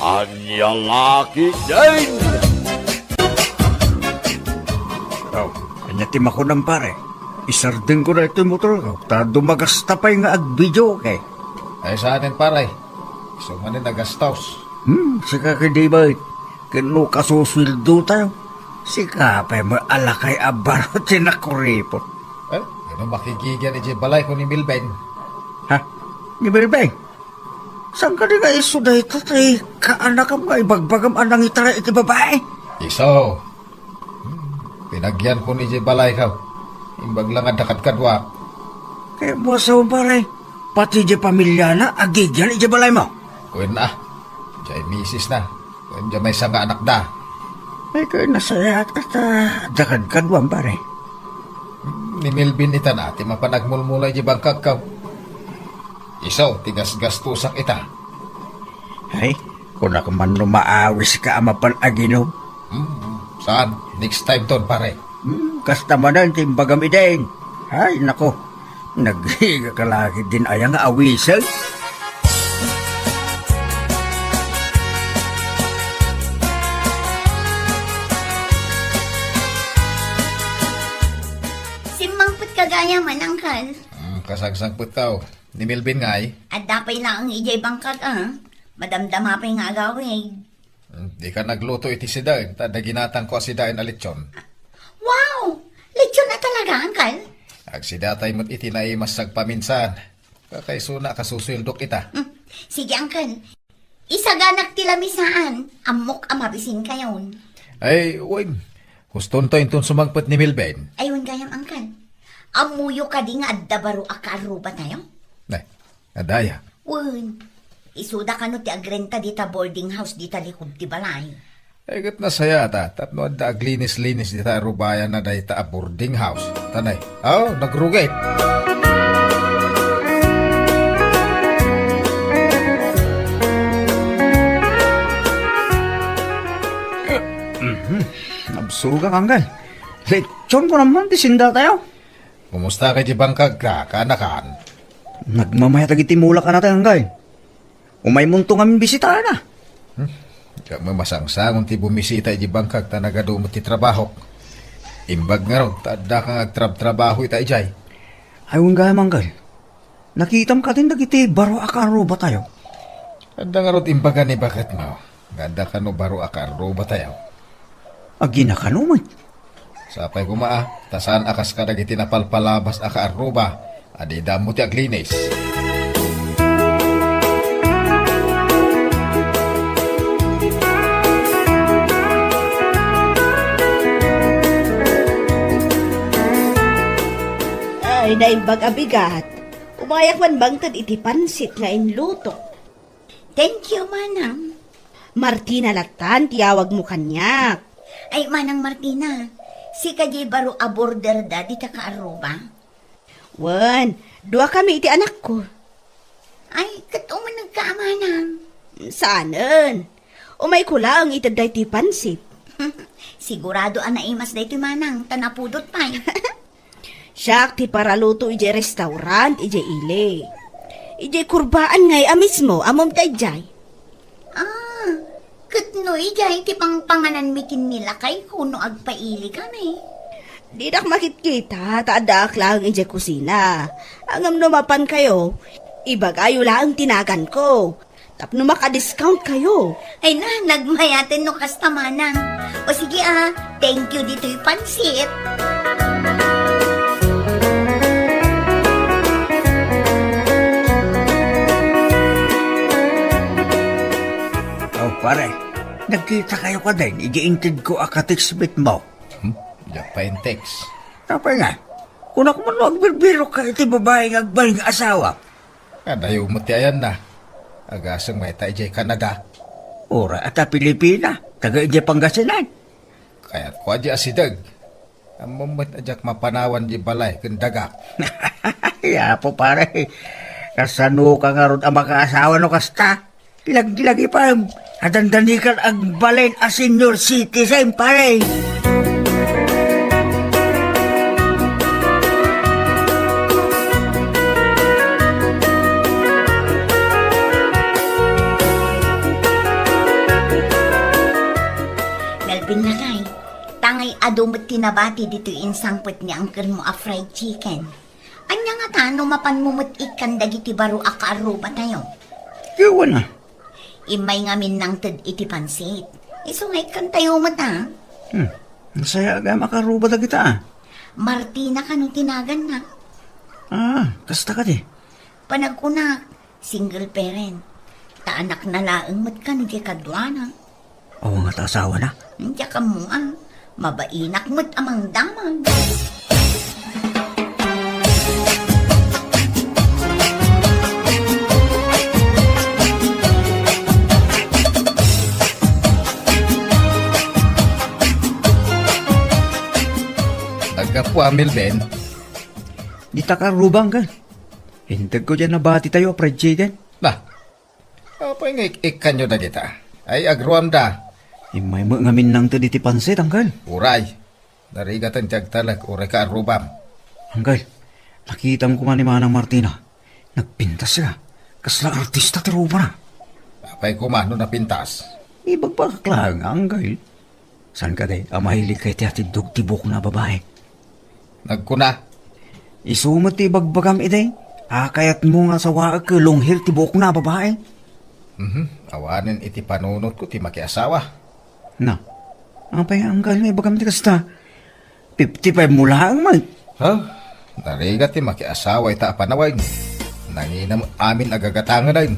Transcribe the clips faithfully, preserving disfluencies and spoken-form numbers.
Ania la ketdin? Oh, ania ti makunam, pare? Isardengko daytoy motorko, ta dumagasta pay nga agvideoke. Ay, saanen, pare. Isu manen a gastos. Hmm, sika ketdi met. Ken no kasusueldotayo, sika pay met a lakay a baro ti nakuripot. Eh, ano makigigian idiay balayko ni Melvin? Ha? Ni Melvin? Saan kadi nga isu dayta ti kaanakam nga ibagbagam a nangitaray iti babai? Isu. Hmm, pinagianko idiay balayko. Imbag la nga adda kadkaduak. Kaya buas, pare, pati idiay pamiliana, agigian idiay balaymo? Wen a, idiay misisna. Wen idiay maysa nga anakda. Ay, kaya nasayaat ta adda kadkaduam, pare. Ni Melvin itan a ti mapan agmulmula idiay bangkagko. Isu ti gasgastosak ita. Ay, kunak man no maawiska a mapan aginom. Hmm, saan? Next time ton, pare. Hmm, kasta manen ti imbagam idin. Ay, nako. Naghigaka la ketdin aya nga awisan? Simmangpetka gayam, Uncle. Hmm, kasagsangpetka, oh. Ni Melvin ngay? Adda pay laeng idiay bangkag a. Madamdama pay nga agawid. Hmm, dika nagluto iti sida, ta adda ginatangko a sidaen a lechon. Wow! Lechon a talaga, Uncle? Agsidatay met iti naimas agpaminsan. Kakaisuna a kasusueldok ita. Hmm. Sige, Uncle. Isaganak ti lamisaan. Ammok a mabisinkayon. Ay, wen. Hustonto inton sumangpet ni Melvin. Ay, wen gayam, Uncle. Ammoyo kadi nga adda baro a kaarrubatayo? Ay, adda aya? Wen, isuda kano ti agrenta dita boarding house dita likud ti balay. Ay, ket nasayaat, tapno adda aglinis-linis dita arubayan na dayta a boarding house. Tanay. Aw, nagrugit. Mhm. Nabsogak, Uncle. Lechon ko naman ti sindatayo. Kumusta kay di bangkag ka, kaanakan? Nagmamayat dagiti mulak a natenggen. Umaymonto ngamin bisitaanna. Hmm? Diak mamasangsangon ti bumisita iti bangkag ta nagadu met ti trabahok. Imbag ngarud, ta adda kang agtrabtrabaho ita idiay. Ay, wen gayam, Uncle. Nakitam kadin dagiti baro a kaarrubatayo? Adda ngarud imbaga ni baketmo nga adda kano baro a kaarrubatayo. Agina kano met? Sapay koma a, ta saan a kas kadagiti napalpalabas a kaarruba a dida ammo ti aglinis. Ay, naimbag a bigat. Umayak man mangted iti pansit nga inluto. Thank you, Manang. Martina lattan ti awagmo kaniak. Ay, Manang Martina, sika diay baro a boarder da dita kaarruba? Wen, duakami iti anakko. Ay, ket umanegka a manang? Saanen. Umayko laeng ited daytoy pansit. Sigurado a naimas daytoy manang, ta napudot pay. Siak ti paraluto idiay restaurant idiay ili. Idiay kurbaan ngay a mismo, ammom ta idiay. Ah, ket no idiay ti pangpangananmi ken ni lakayko no agpailikami? Dinak makitkita, ta addaak laeng idiay kusina. Ngem no mapankayo, ibagayo laeng ti naganko. Tapno maka-discountkayo. Ay na, nagmayaten no kasta manang. O sige a, thank you ditoy pansit. O, pare, nagkitakayo kadin idi intedko a katextmate mo? Hmm? Diak pay in-text. Apay nga? Kunak man no agbirbirokka iti babai nga agbalin nga asawa. Kadayo met ti ayanna. Agasem nga ita idiay Canada. Uray ita Pilipina, taga idiay Pangasinan. Kayatko a diay asideg. Ammom met a diak mapanawan diay balay ken dagak. Ay, Apo, pare. Kasanoka ngarud a makaasawa no kasta? Laglagipem a dandanikan agbalin a senior citizen, pare. adu met ti nabati ditoy insangpet ni uncle mo a fried chicken. Ania ngata no mapanmo met ikkan dagiti baro a kaarrubatayo? Ket wen a. Immay ngamin nangted iti pansit. Isu nga ikkantayo met a. Hmm. Nasayaat a kaarruba dagita a. Martina kano ti naganna? Ah, kasta kadi. Panagkunak, single parent. Ta anakna laeng met kano diay kaduana. Awan ngata asawana? Diak ammo a. Mabainak met a mangdamag. Naggapu a, Melvin. Dita kaarruba, uncle. Integko diay nabatitayo a fried chicken. Nah, apay nga ik-ikkanyo dagita? Ay, agruamda. Immay met ngamin nangted iti pansit, uncle. Uray. Narigaten ti agtalek, uray kaarrubam. Uncle, nakitam koma ni Manang Martina. Nagpintas nga. Kasla artista ti rubana. Apay koma no napintas? Ibagbagak laeng, uncle. Saan kadi a mahilig ka iti atiddog ti buokna a babai? Nagkuna, isu met ti ibagbagam idi, a kayatmo nga asawaek ket long hair ti buokna a babai? Mhm, awanen iti panunotko ti makiasawa. Na, apay nga uncle nga ibagam ti kasta? Fifty-five mo laeng met. Ha? Narigat ti makiasawa ita a panawen. Nangina met amin a gagatangen.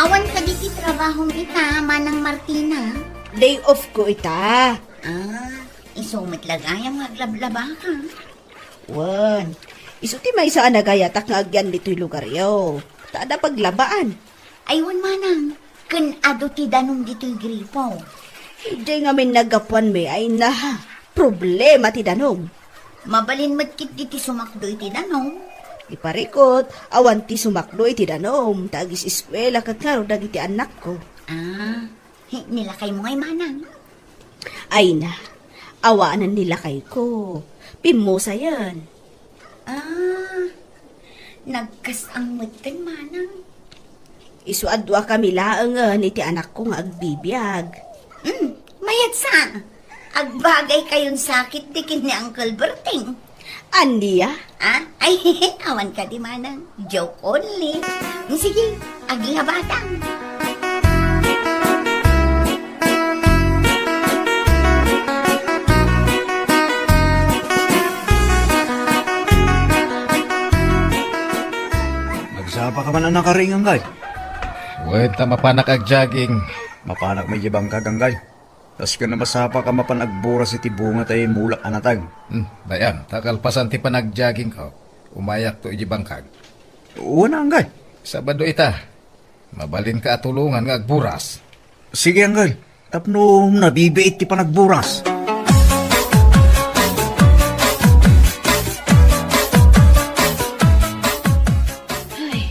Awan kadi ti trabahom ita, Manang Martina? Day off ko ita. Ah, isu met la gayam nga aglablabaka. Wen, isu ti maysa a nagayatak nga agyan ditoy lugaryo. Ta adda paglabaan. Ay, wen manang, ken adu ti danum ditoy gripo. Idiay ngamin naggapuanmi, ay na, problema ti danum. Mabalin met ketdi ti sumakdo iti danum. Iparikot, awan ti sumakdo iti danum, ta agis-eskuela ket ngarud dagiti annakko. Ah, Hi, nilakaymo ngay manang? Ay na, awanen nilakayko. Pimmusayen. Ah, nagkas-ang metten manang. Isu a duakami laengen iti anakko nga agbibiag. Hmm, mayat sa. Agbagay kayon sakit di ken ni Uncle Berting. Ania? Ah? Ay, awan kadi manang. Joke only. Sige, aglabatan. Nagsapa ka man a nakaring, Anggal? Wen, ta mapanak ag-jogging. Mapanak met iti bangkag, Anggal. Kas ken a masapa ka mapan agburas iti bunga tay mulak a nateng. Hmm, dayam, ta kalpasan ti panag-joggingko, umayakto iti bangkag. Wen, Anggal. Sabado ita. Mabalinka a tulongan nga agburas. Sige, Anggal. Tapno nabibiit ti panagburas. Ay,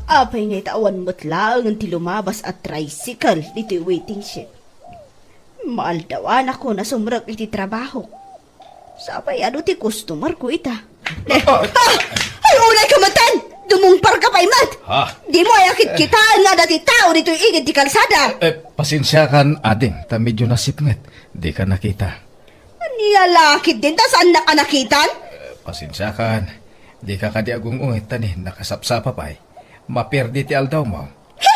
apay nga ita awan met laeng ti lumabas a tricycle ditoy waiting shed. Maaldawanakon a sumrek iti trabaho. Sapay adu ti customer ko ita. Ah! Ay, unay ka matan! Dumungpar ka pay met! Ha? Di mo aya kitkitaan nga dati tao ditoy igid ti kalsada. Eh, pasensiakan, ading, ta medyo nasipnget. Di ka nakita. Ania la ketdin ta saan na ka nakitan? Eh, pasensiakan. Di ka kadi agung-unget ta ni nakasapsapa pay. Maperdi ti aldaw mo. He?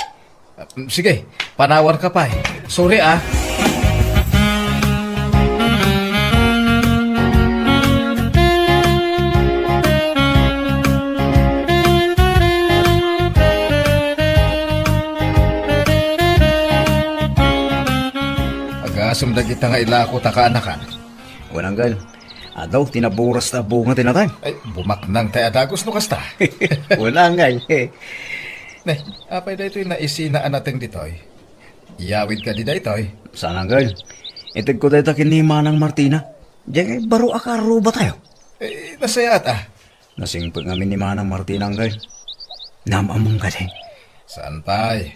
Sige, panawan ka pay. Sorry, ah. Agasem dagita nga ilako ta kaanakan. Wen, Anggal. Adu ti naburas ta bunga ti nateng. Ay, bumaknang tay a dagus no kasta. Wen, Anggal. Ne, apay daytoy naisina a nateng ditoy? Iyawid kadi daytoy? Saan, Anggal. Itegko dayta ken ni Manang Martina. Diay baro a kaarrubatayo. Eh, nasayaat, ah. Nasingpet ngamin ni Manang Martina, Anggal. Naam-ammom kadi? Saan pay.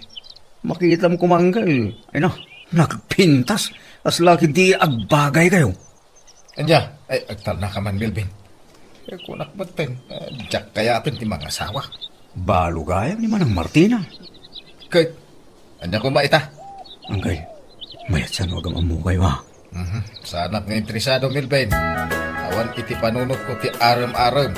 Makitam koma, Uncle. Ay na, nagpintas. Kasla ketdi agbagaykayo. Ania, ay, agtalna ka man, Melvin. Eh, kunak metten, eh, diak kayaten ti mangasawa. Balo gayam ni Manang Martina. Ket, ania koma ita? Uncle, mayat saan no agam-ammokayo, ha? Mhm. Saanak nga interesado, Melvin. Awan iti panunotko ti arem-arem.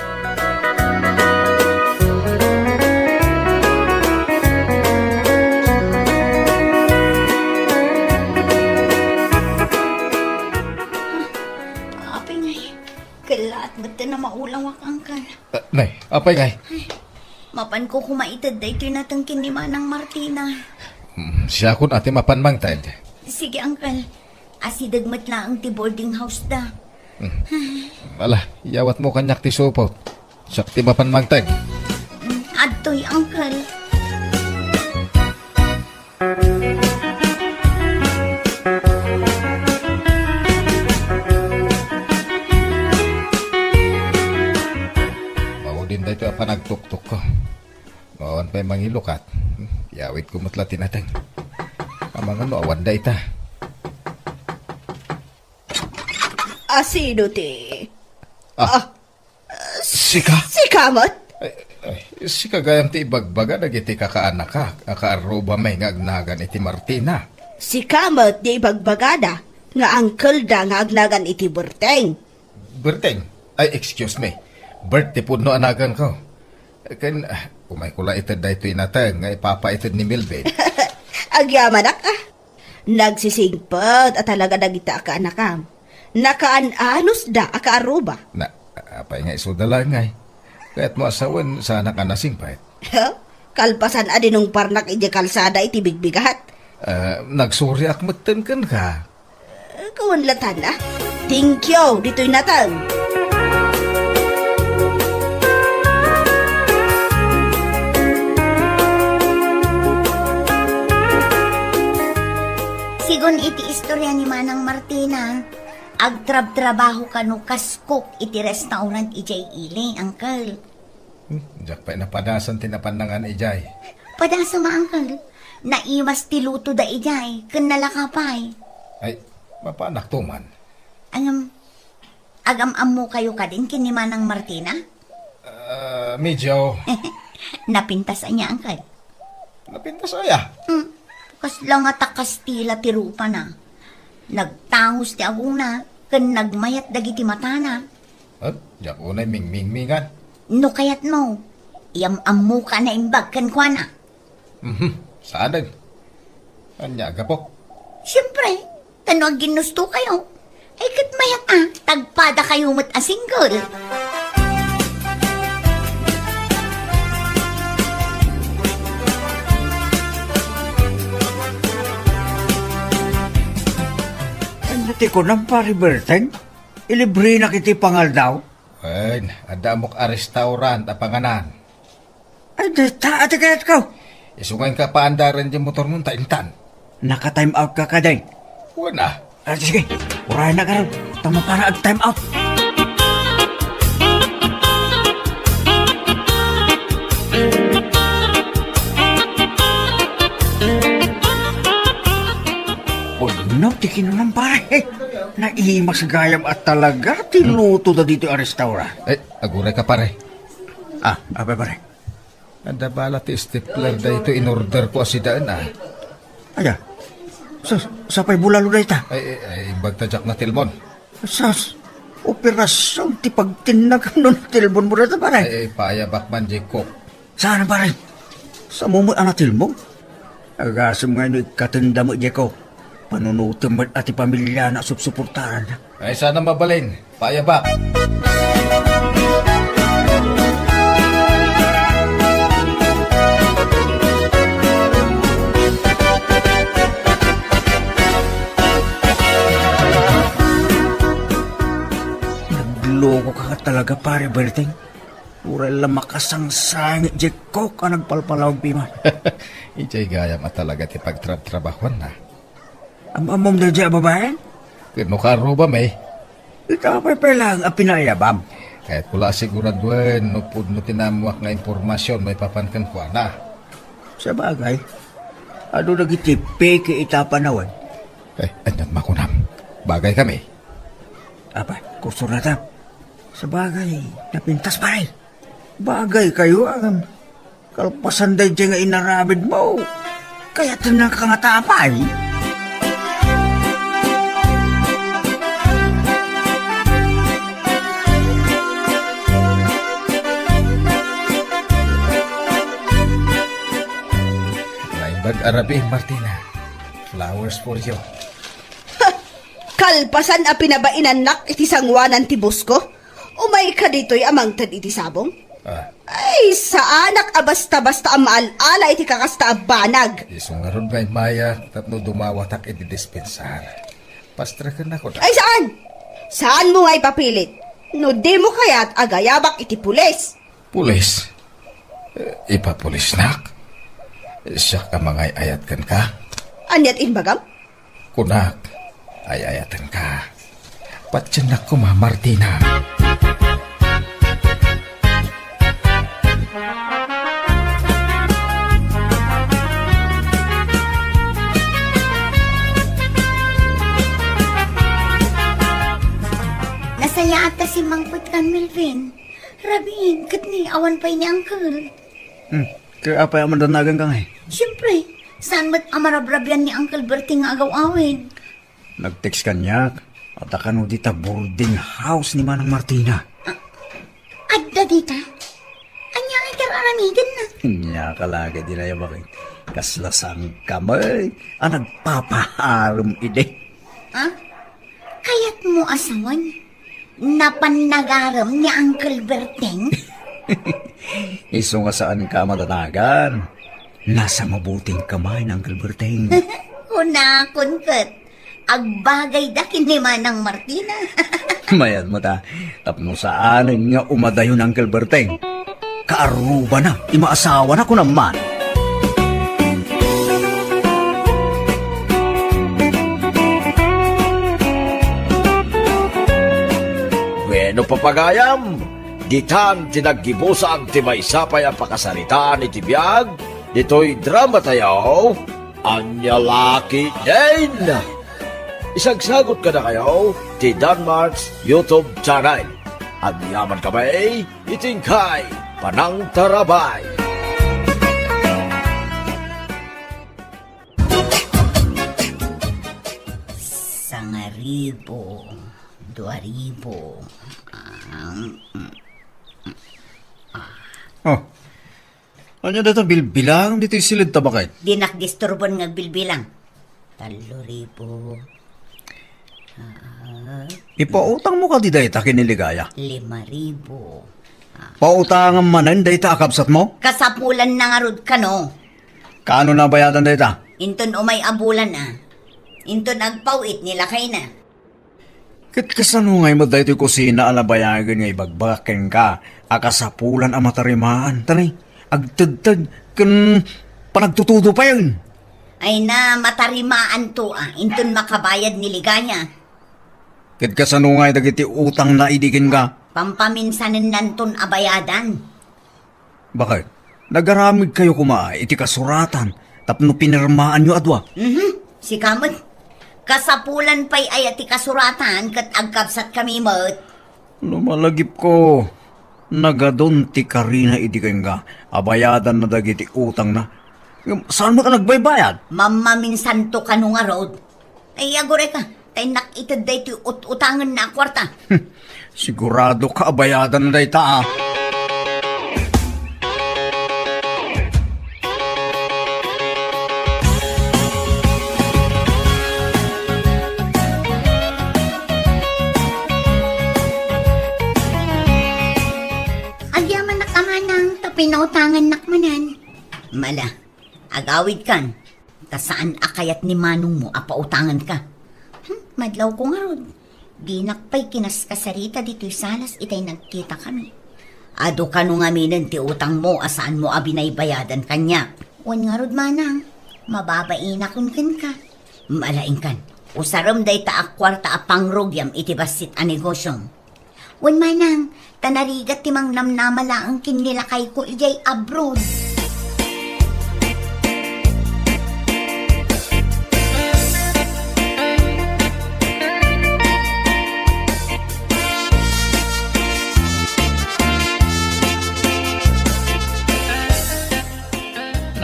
Apay ngay, kellaat metten a maulawak, Uncle. Ah, nay, apay ngay? Ay, mapanko koma ited daytoy nateng ken ni Manang Martina. Hmm, siakon a ti mapan mangted. Sige, Uncle. Asideg met laeng ti boarding house da. Hmm. Ala, iyawatmo kaniak ti supot. Siak ti mapan mangted. Hmm, adtoy, Uncle. Maudin daytoy a panagtuktok ko. No awan pay mangilukat, yawitko met la ti nateng. Amangan no awan dayta. Asino ti... Ah, ah, sika? Sika met? Ay, ay, sika gayam ti ibagbaga dagiti kakaanakak a kaarruba may nga agnagan iti Martina. Sika met ti ibagbagada nga angkelda nga agnagan iti Berteng. Berteng? Ay, excuse me. Bert ti pudno a naganko. Ken, ah, umayko la ited daytoy nateng nga ipapaited ni Melvin. Agyamanak, ah. Nagsisingpet a talaga dagita a kaanakam. Nakaan-anusda a kaarruba. Na, apay nga isuda laeng ngay? Kayatmo a sawen, saanak a nasingpet. Huh? Kalpasan a dinungparnak idiay kalsada iti bigbigat. Ah, nagsuriak metten kenka. Kawan latan, ah. Thank you, ditoy nateng. Sigun iti istorya ni Manang Martina, agtrabtrabaho kano kas cook iti restaurant idiay ili, Uncle. Hmm, diak pay napadasan ti napan nangan idiay. Padasam a, Uncle. Naimas ti lutoda idiay, ken nalaka pay. Ay, mapanakto man. Ngem, agam-ammokayo kadin ken ni Manang Martina? Ah, medyo. Napintas aya, Uncle? Napintas aya? Hmm. Kasla nga ta-Kastila ti rupana. Nagtangos ti aguna, ken nagmayat dagiti matana. Eh, diak unay mingmingmingan. No kayatmo, iyam-ammoka a naimbag kenkuana. Mhm, saanen. Ania a gapu? Siempre, ta no agginnustokayo, ay ket mayat a, tagpadakayo met a single. Ania ti kunam, Pare Berteng? Ilibrenak iti pangaldaw? Wen, adda ammok a restaurant a panganan. Ay, dayta ti kayatko. Isu nga inka paandaren ti motormo ta intan. Naka-time out ka kadin? Wen a. Ah, sige, urayna ngarud, ta mapana ag-time out. Pudno ti kinunam, pare. Naimas gayam a talaga ti lutoda ditoy a restaurant. Eh, agurayka, pare. Ah, apay, pare? Adda bala ti stapler daytoy in-orderko a sidaen, ah. Aya. Sus, sapay bulalo dayta? Ay, ay, ay, imbag ta diak natilmon. Sus, operasion ti pagtinnag no natilmonmo dayta, pare. Ay, ay, paayabak man, Jeko. Saan, pare? Samo met a natilmon? Agasem nga no ikkatenda met, Jeko. Panunotem met a ti pamiliana a supsuportaranna. Ay, saan a mabalin. Paayabak. Nagloko ka talaga, Pare Berteng. Uray la makasangsangit diay Coke a nagpalpalawag piman. Idiay gayam a talaga ti pagtrabtrabahuanna. Am-ammom daydiay a babaen? Ket no kaarrubam, eh. Ita pay pay laeng a pinaayabam. Kayatko la a siguraduen no pudno ti naammoak nga impormasion maipapan kenkuana. Sabagay. Adu dagiti peke ita a panawen? Eh, anian makunam? Bagay kami. Apay, kursornata. Sabagay, napintas pay. Bagay kayo, agam. Kalpasan daydiay nga inaramid mo. Kayatennaka ngata pay. Naimbag a rabii, Martina. Flowers for you. Kalpasan a pinabainannak iti sangoanan ti boss ko, umayka ditoy a mangted iti sabong? Ah. Ay, saanak a basta-basta a maal-ala iti kakasta a banag. Isu ngarud nga immay a tapno dumawatak iti dispensar. Pastrekennakon. Ay, saan? Saanmo nga ipapilit? No dimo kayat, agayabak iti pulis. Pulis? Eh, ipapulisnak? Siak a mangay-ayat kenka? Aniat imbagam? Kunak, ay-ayatenka. Patiennak koma, Martina. Nasayaat ta simmangpet kan Melvin. Rabiin, ket ni awan pay ni Uncle. Hmm, kaya apay a madanagan ka ngay? Siyempre, saan met a marabrabian ni Uncle Berting nga agaw-awid? Nag-text kaniak, adda kano dita boarding house ni Manang Martina. Ah, adda dita? Ania nga ikararamidenna? Ania ka lagi dinaya bakit? Kasla sangkam, ay, a nagpapaharem idi. Ah? Kayatmo a sawen? Napan nagarem ni Uncle Berting? Isu nga saanka a madanagan. Nasa mabuting kamay ni Uncle Berting. Kunakon ket, agbagayda ken ni Manang Martina. Mayat mo ta, tapno saanen nga umadayo ni Uncle Berting. Kaarrubana ti maasawana, kunam man. Wenno, papagayam, ditan ti naggibusan ti maysa pay a pakasaritaan iti biag ditoy dramatayo, Ania La Ketdin. Isagsagut kadakayo ti Danmart's YouTube channel. Agyaman kami iti inkay panangtarabay. Sangaribu, duaribu. Ah, mm, mm, ah. Oh. Ania dayta bilbilang ditoy siled ta baket? Dinak disturban nga agbilbilang. Tallo ribu. Ah, Ipautangmo kadi dayta ken ni Ligaya? Lima ribu. Ah. Pautangam manen dayta a kabsatmo? Kasapulanna ngarud kano. Kaano nabayadan dayta? Inton umay a bulan, a. Inton agpaw-it ni lakayna. Ket kasano ngay met daytoy kusina a nabayagen nga ibagbagak kenka a kasapulan a matarimaan, tani, agtedted ken panagtutudo payen? Ay na, matarimaanto, a, inton makabayad ni Ligaya. Ket kasano ngay dagiti utangna idi kenka? Pampaminsanennanton a bayadan. Bakit? Nagaramidkayo koma iti kasuratan tapno pinirmaanyo a dua? Mhm, sika met. Kasapulan pay aya ti kasuratan ket agkabsatkami met? No malagipko, nagadun ti karina idi kenka a bayadanna dagiti utangna. Ngem saan met a nagbaybayad? Mammaminsanto kano ngarud. Ay, agurayka, ta innak ited daytoy ut-utangenna a kuarta. Sigurado ka a bayadan dayta, a. Agyamanak a manang, ta pinautangannak manen. Mala, agawidkan. Ta saan a kayat ni manongmo a pautanganka. Hmm, madlawko ngarud. Dinak pay kinaskasarita ditoy salas itay nagkitakami. Adu kano ngaminen ti utangmo a saanmo a binaybayadan kaniak? Wen ngarud, manang, mababainakon kenka. Malaingkan, usarem dayta a kuarta a pangrugiam iti bassit a negosiom. Wen manang, ta narigat ti mangnamnama laeng ken ni lakayko idiay abroad.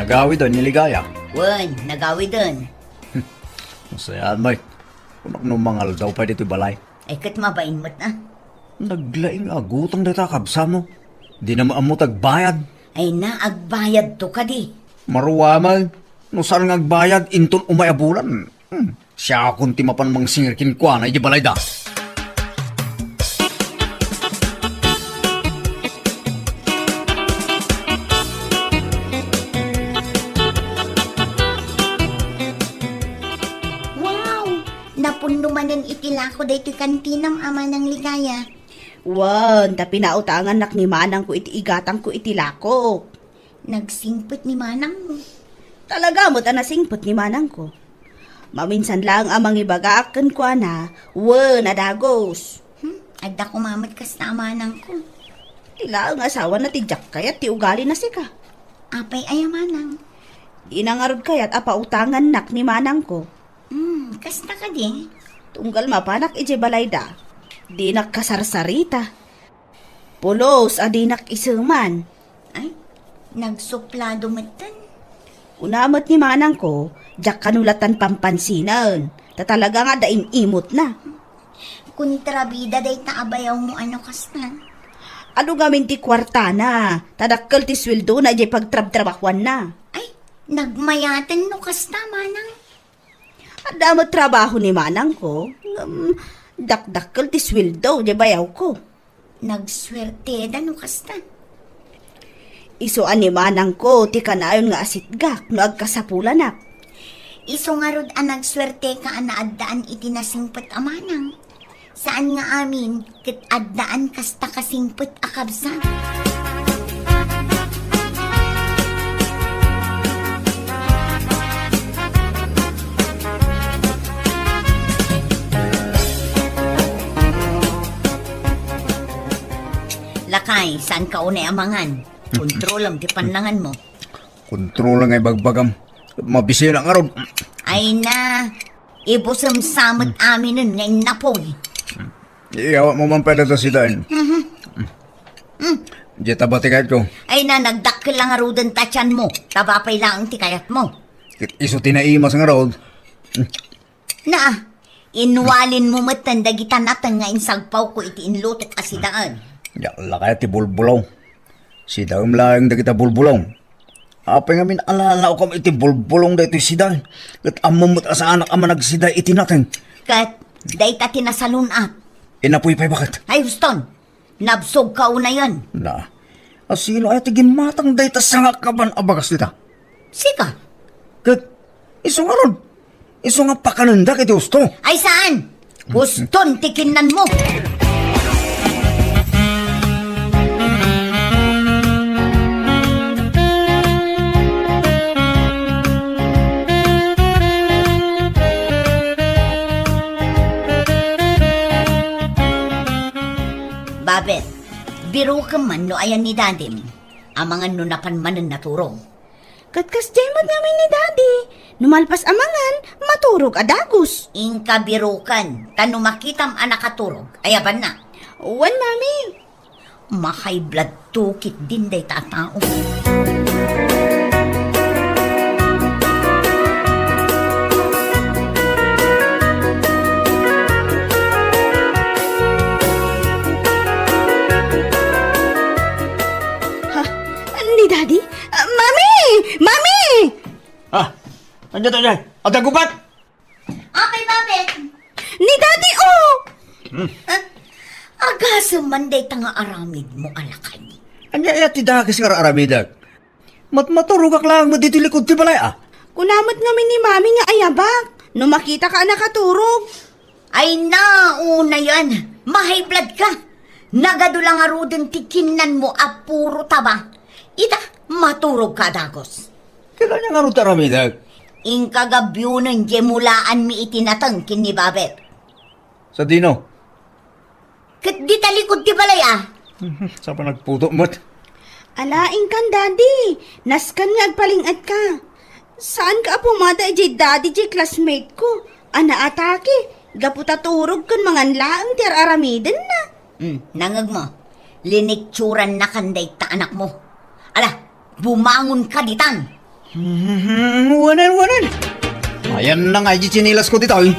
Gawiden ni Ligaya. Wen, nagawiden. Masayaan, Mike. Kunak no mangaldaw pay ditoy balay. Ay, ket mabain met, ah. Naglaing a gutang dayta a kabsatmo. Dina ammo ti agbayad. Ay na, agbayadto kadi. Maruaman, no saan nga agbayad, inton umay a bulan. Hmm, siakon ti mapan mangsingir kenkuana iti balayda. Wow! Napunno manen iti lako daytoy kantinam, Amanang Ligaya. Wen, ta pinautangannak ni manangko iti igatangko iti lako. Nagsingpet ni manangmo. Talaga met a nasingpet ni manangko. Maminsan laeng a mangibagaak kenkuana, wen a dagus. Hmm, adda koma met kasta a manangko. Ti laeng asawana ti diak kayat ti ugalina sika. Apay aya, manang? Dina ngarud kayat a pautangannak ni manangko. Hmm, kasta kadi? Tunggal mapanak idiay balayda, dinak kasarsarita. Pulos a dinak iseman. Ay, nagsuplado metten. Kuna met ni manangko, diak kano latan pampansinen. Ta talaga nga adda im-imotna. Kontrabida dayta a bayawmo a no kasta. Adu ngamin ti kuartana, ta dakkel ti suweldona idiay pagtrabtrabahuanna. Ay, nagmayaten no kasta, manang. Adda met trabaho ni manangko, ngem dakdakkel ti suweldo idiay bayawko. Nagsuerteda no kasta. Isu a ni manangko ti kanayon nga asitgak no agkasapulanak. Isu ngarud a nagsuerteka a naaddaan iti nasingpet a manang. Saan nga amin ket addaan kasta kasingpet a kabsat. Lakay, saan ka unay a mangan? Kontrolam ti pannanganmo. Kontrol nga ibagbagam. Mabisina ngarud. Ay na, ibusem sa met aminen nga innapoy. Iyawatmo man pay dayta sidaen. Mhm. Mm. Diay taba ti kayatko. Ay na, nagdakkel la ngaruden ta tianmo. Taba pay laeng ti kayatmo. Ket isu ti naimas ngarud. Na, inwalinmo metten dagita nateng nga insagpawko iti inlutok a sidaen. Diak la kayat ti bulbulong. Sidaem laeng dagita bulbulong. Apay ngamin alalaokam iti bulbulong daytoy sidaen? Ket ammom met a saanak a managsida iti nateng. Ket dayta ti nasalun-at. Inapoy pay baket. Ay, huston. Nabsog ka unayen. Na, asino aya ti gimmatang dayta sangakaban a bagas dita? Sika? Ket isu ngarud, isu nga pakanendak iti husto. Ay saan? Huston ti kinnanmo. Babet, birokem man no ayan ni dadim. Amangan no napan manen naturog. Ket kasdiay met ngamin ni Daddy. No malpas a mangan, maturog a dagus. Inka biroken, ta no makitam a nakaturog, ayabanna. Wen, Mami. Mahayblad to ketdin dayta a tao. Ha? Ni Daddy? Ah, Mami! Mami! Ah, ania dayta? Adda gubat? Apay, Babet? Ni Daddy, oh! Hmm. Ah, agasem man dayta nga aramidmo a lakay. Ania aya ti dakes nga ar-aramidek? Mat-, maturogak laeng met ditoy likod ti balay, ah. Kuna met ngamin ni Mami nga ayabak, no makitaka a nakaturog. Ay, na, unayen, mahayblad ka. Nagadu la ngaruden ti kinnanmo a puro taba. Ita, maturog ka a dagus. Ket ania ngarud ti aramidek? Inka gabionen diay mulaanmi iti nateng ken ni Babet. Sadino? Ket dita likod ti balay, ah. Sa panagputo met. Ala, inkan, Daddy. Nasken nga agpaling-etka. Saanka a pumada idiay Daddy diay classmate ko a naatake gapu ta turog ken mangan laeng ti ar-aramidenna. Hmm, nangngegmo. Liniksurannakan dayta anakmo. Ala, bumangonka ditan. Hmm, wanan, wanan. Ayan na nga, di tsinelas ko ditoy.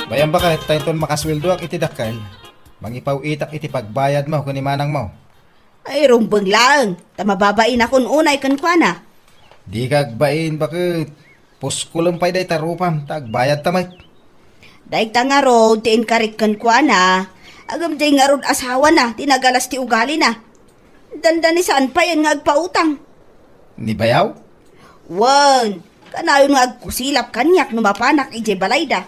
Bayan baket, ta inton makasweldoak iti dakkel, mangipaw-itak iti pagbayadmo ken ni manangmo. Ay, rumbeng laeng, ta mababainakon unay kenkuana. Dika agbain, baket. Puskolem pay dayta rupam, ta agbayadta met. Dayta ngarud ti inkarik kenkuana, ngem diay ngarud asawana ti nagalas ti ugalina. Dandanisaan payen nga agpautang. Ni bayaw? Wen, kanayon nga agkusilap kaniak no mapanak idiay balayda.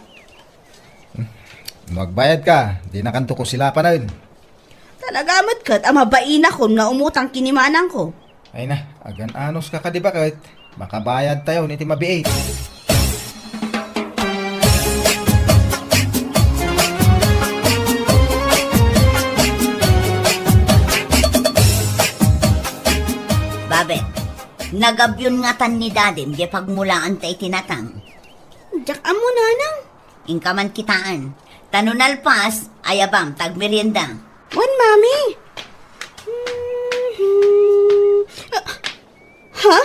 No agbayadka, dinakanto kusilapanen. Talaga met ket a mabainakon nga umutang ken ni manangko. Ay na, agan-anos ka kadi baket, makabayadtayon iti mabiit. Babe, nagabion ngatan ni Dadim diay pagmulaanta iti natang. Diak ammo, nanang. Inka man kitaen. Ta no nalpas, ayabam, ta agmerienda. Wen, mami. Mhm. Ah, ha?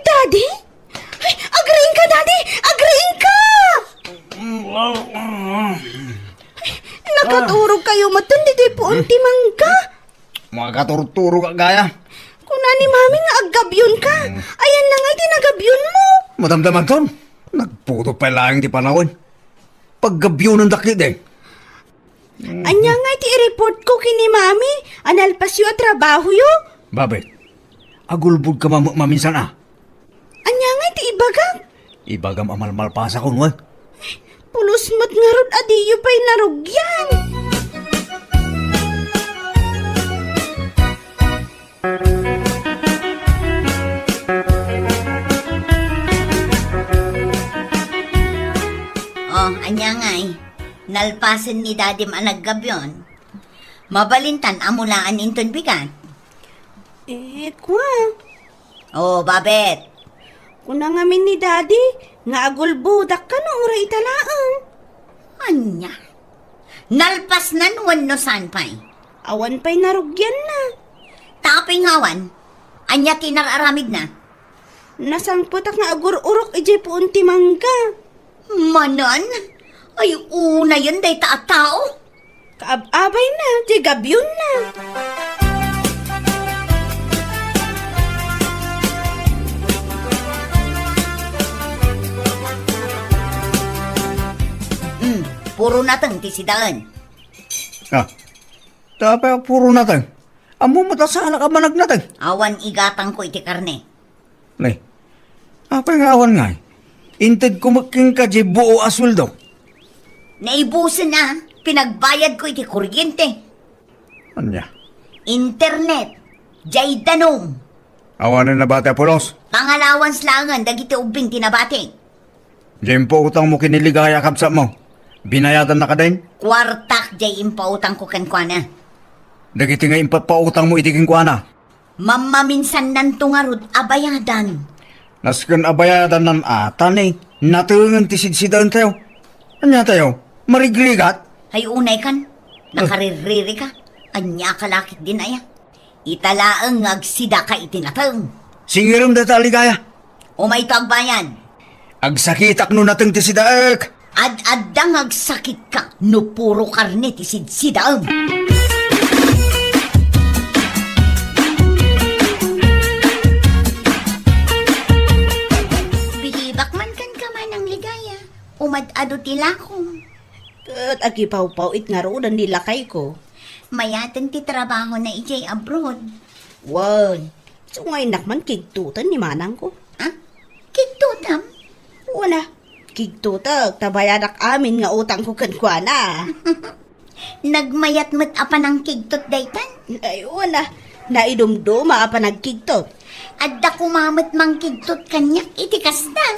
Daddy? Ay, agriingka, Daddy! Agriingka! Ay, nakaturog kayo met ditoy puon ti mangga. Makaturturog ka gaya. Kuna ni mami nga aggabion ka. Hmm. Ayan na nga iti nagabion mo. Madamdamanton, nagputot pay laeng ti panawen. Paggabion dakit eh. Anya nga iti i-report ko ken ni mami, a nalpasyo a trabahoyo? Babe, agulbod ka maminsan a. Anya nga iti ibagak? Ibagam a malmalpasakon, wen? Pulos met ngarud a diyo pay narugyan. Oh, ania ngay? Nalpasen ni Dadim a naggabion. Mabalintan a mulaan inton bigat. Eh, kua. Oh, Babet. Kuna ngamin ni Daddy nga agulbodak kano uray ita laeng. Ania? Nalpasnan wenno saan pay? Awan pay narugyanna. Ta apay nga awan? Ania ti inar-aramidna? Nasangpetak nga agur-urok idiay puon ti mangga. Manen? Ay, unayen dayta a tao. Kaab-abayna ti gabionna. Hmm, puro nateng ti sidaen. Ah, ta apay a puro nateng? Ammom met a saanak a managnateng. Awan igatangko iti karne. Nay, apay nga awan ngay? Intedko met kenka diay buo a sueldo. Naibusen a, pinagbayadko iti kuryente. Ania? Internet, diay danum. Awanen nabati a pulos? Pangalawansa laengen dagiti ubbing ti nabati. Diay impautangmo ken ni Ligaya a kabsatmo, binayadanna kadin? Kuartak diay impautangko kenkuana. Dagiti nga impapautangmo idi kenkuana? Mammaminsannanto ngarud a bayadan. Nasken a bayadannan a, ta ni, natengen ti sidsidaentayo. Ania tayo? Marigrigat? Ay, unay kan. Ah. Nakarirriri ka. Ania ka lakit din aya? Ita laeng nga agsidaka iti nateng. Singirem dayta a Ligaya. Umayto agbayad. Agsakitak no nateng ti sidaek. Ad-adda nga agsakitka no puro karne ti sidsidaem. Bilibak man kenka, Manang Ligaya. Umad-adu ti lakom. Ket agipawpaw-it ngaruden ni lakayko. Mayaten ti trabahona idiay abroad. Wen, isu nga innak man kigtoten ni manangko. Ah? Kigtotam? Wen a, kigtotek ta bayadak amin nga utangko kenkuana. Nagmayat met a panangkigtot daytan? Ay, wen a, naidumduma a panagkigtot. Adda koma met mangkigtot kaniak iti kasta.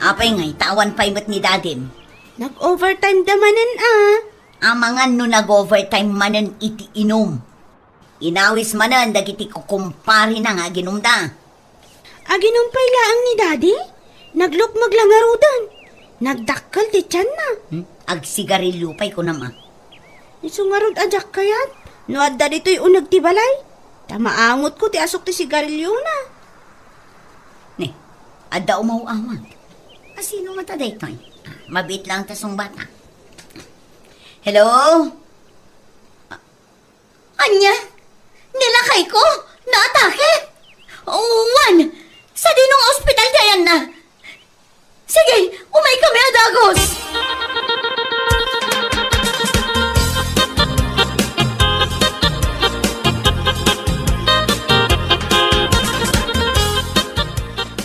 Apay ngay, ta awan pay met ni Dadim? Nag-overtime da manen a. Amangan no nag-overtime manen iti inum. Inawis manen dagiti kukumparena nga aginumda. Aginum pay laeng ni Daddy? Naglukmeg la ngaruden. Nagdakkel ti tianna. Hmm? Agsigarilio pay kunam a. Isu ngarud a diak kayat, no adda ditoy uneg ti balay, ta maangotko ti asuk ti sigariliona. Ni, adda umaw-awag. Asino ngata daytoy? Mabiit laeng ta sungbata. Hello? Ania? Ni lakayko? Naatake? Wen, sadino nga ospital ti ayanna? Sige, umaykami a dagus!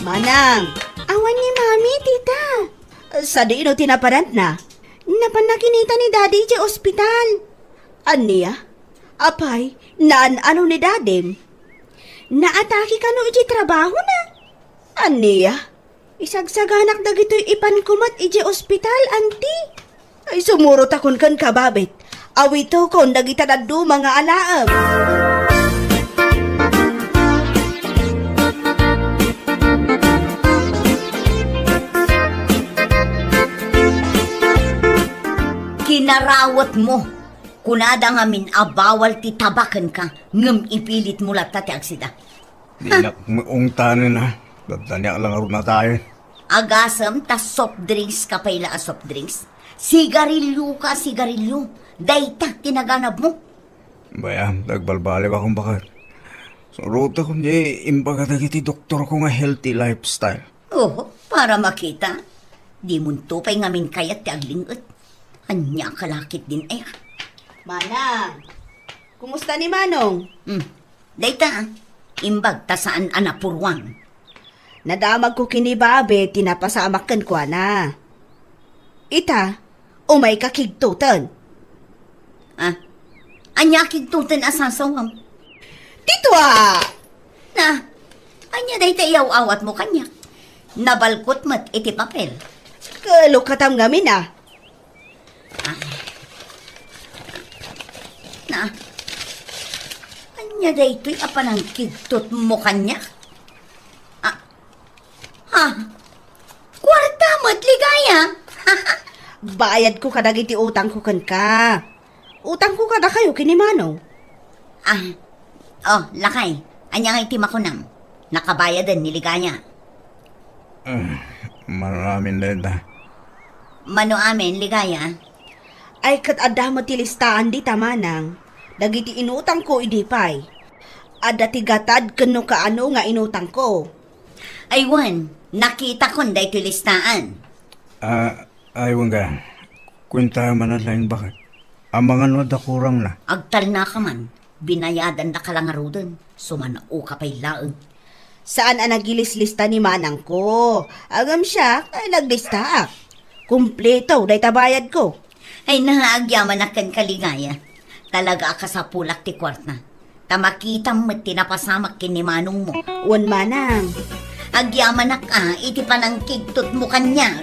Manang! Awan ni Mami, tita. Sadino ti napananna? Napanna kinita ni Daddy idiay ospital. Ania? Apay, naan-ano ni Dadim? Naatake kano idiay trabahona? Ania? Isagsaganak dagitoy ipanko met idiay ospital, anti. Ay, sumurot akon kenka, Babet. Awitokon dagita dadduma nga alaem. Kinarawetmo. Kunada ngamin a bawal ti taba kenka, ngem ipilitmo latta ti agsida. Dinak maungtanen, a. Daddaniak la ngarud natayen. Agasem ta soft drinks ka pay la a soft drinks. Sigarilio ka, sigarilio. Dayta ti naganabmo. Bay-am, ta agbalbaliwakon baket. Surotakon diay imbaga dagiti doktorko nga healthy lifestyle. Oho, para makita. Dimonto pay ngamin kayat ti agling-et. Ania ka lakit din aya? Manang, kumusta ni Manong? Hmm. Dayta, imbag ta saan a napuruan. Nadamagko ken ni Babe ti napasamak kenkuana. Ita, umayka kigtoten. Ah, ania kigtoten a sasawam? Ti tua! Na, ania dayta iyaw-awatmo kaniak? Nabalkot met iti papel. Kalukatam ngamin, a. Ah. Na, ania daytoy a panangkigtotmo kaniak? Ah, ah, kuarta met, Ligaya. Bayadko kadagiti utangko kenka. Utangko kadakayo ken ni Manong. Ah, oh, lakay, ania ngay ti makunam? Nakabayaden ni Ligaya. Ah, mano amin dayta. Mano amin, Ligaya? Ay, ket adda met ti listaan dita, Manang. Dagiti inutangko idi pay. Adda ti gatad ken no kaano nga inutangko. Ay wen, nakitakon daytoy listaan. Ah, ay wen gayam. Kuentayo manen laeng baket. Amangan no adda kurangna. Agtalnaka man, binayadannaka la ngaruden, sumano ka pay laeng. Saan a naglislista ni manangko. Ngem siak, ay, naglistaak. Kumpleto dayta bayadko. Ay, naagyamanak kenka, Ligaya. Talaga a kasapulak ti kuarta. Ta makitam met ti napasamak ken ni manongmo. Wen, manang. Agyamanak a iti panangkigtotmo kaniak.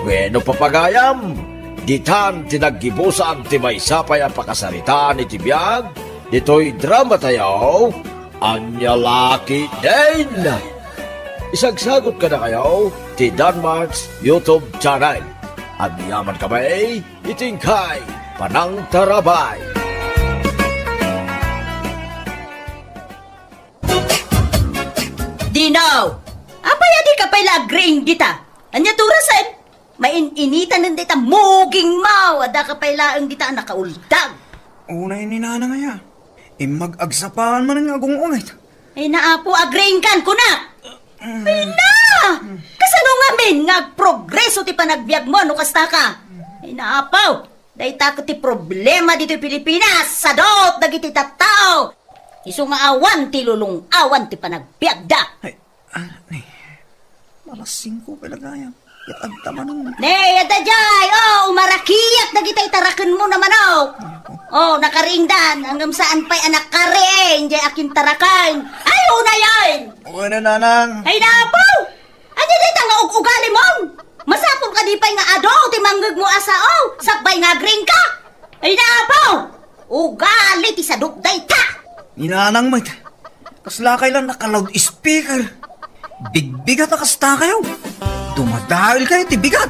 Wenno, papagayam, ditan ti naggibusan ti maysa pay a pakasaritaan iti biag ditoy dramatayo, Ania La Ketdin. Isagsagut kadakayo ti Danmark's YouTube channel. Agyaman kami iti inkay panangtarabay. Dinaw! Apay a dika pay la agriing dita? Ania ti orasen? Main-initanen dayta mugingmo. Addaka pay laeng dita a nakauldag. Unay ni nanang aya. Immag agsapaan manen nga agung-ungit. Ay, naapo, agriingkan, kunak! Mm. Ay, na! Kasano ngamin nga agprogreso ti panagbiagmo no kasta ka? Ay, naapo! Dayta ket ti problema ditoy Pilipinas, sadot dagiti tattao. Isu nga awan ti lulong-awan ti panagbiagda. Ay, ah, ni, malasingko pay la gayam. Ket adda manen. Ne, adda jay, oh, umarakiak dagiti itarakenmo a manok. Oh, nakariingdan, ngem saan pay a nakariing jay akintaraken. Ay, unayen! Unayen, nanang. Ay, naapo! Di pay nga adu ti mangngegmo a sao, sakbay nga agring ka. Ay, naapaw! Ugali ti sadok dayta! Ni Nanang met, kaslakay la naka-loudspeaker. Bigbigat a kasta kayo. Dumadael kayo ti bigat.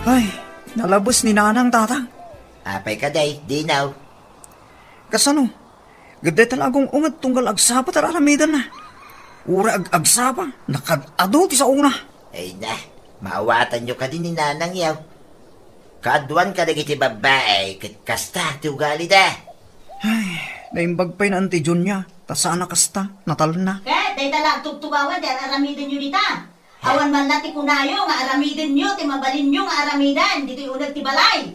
Ay, nalabes ni Nanang, Tatang. Apay kadi, Dino? Kasano? Ket dayta la agung-unget tunggal agsapa ti ar-aramidenna. Uray ag-agsapa, nakaad-adu ti saona. Ay na, maawatanyo kadi ni Nanang yaw. Kaaduan kadagiti babbai ket kasta ti ugalida. Ay, naimbag pay naan ti Junia, ta saan a kasta, natalna. Ket dayta la agtugtugawen ti ar-aramidenyo dita. Awan man la ti kunayo nga aramidenyo ti mabalinyo nga aramiden ditoy uneg ti balay.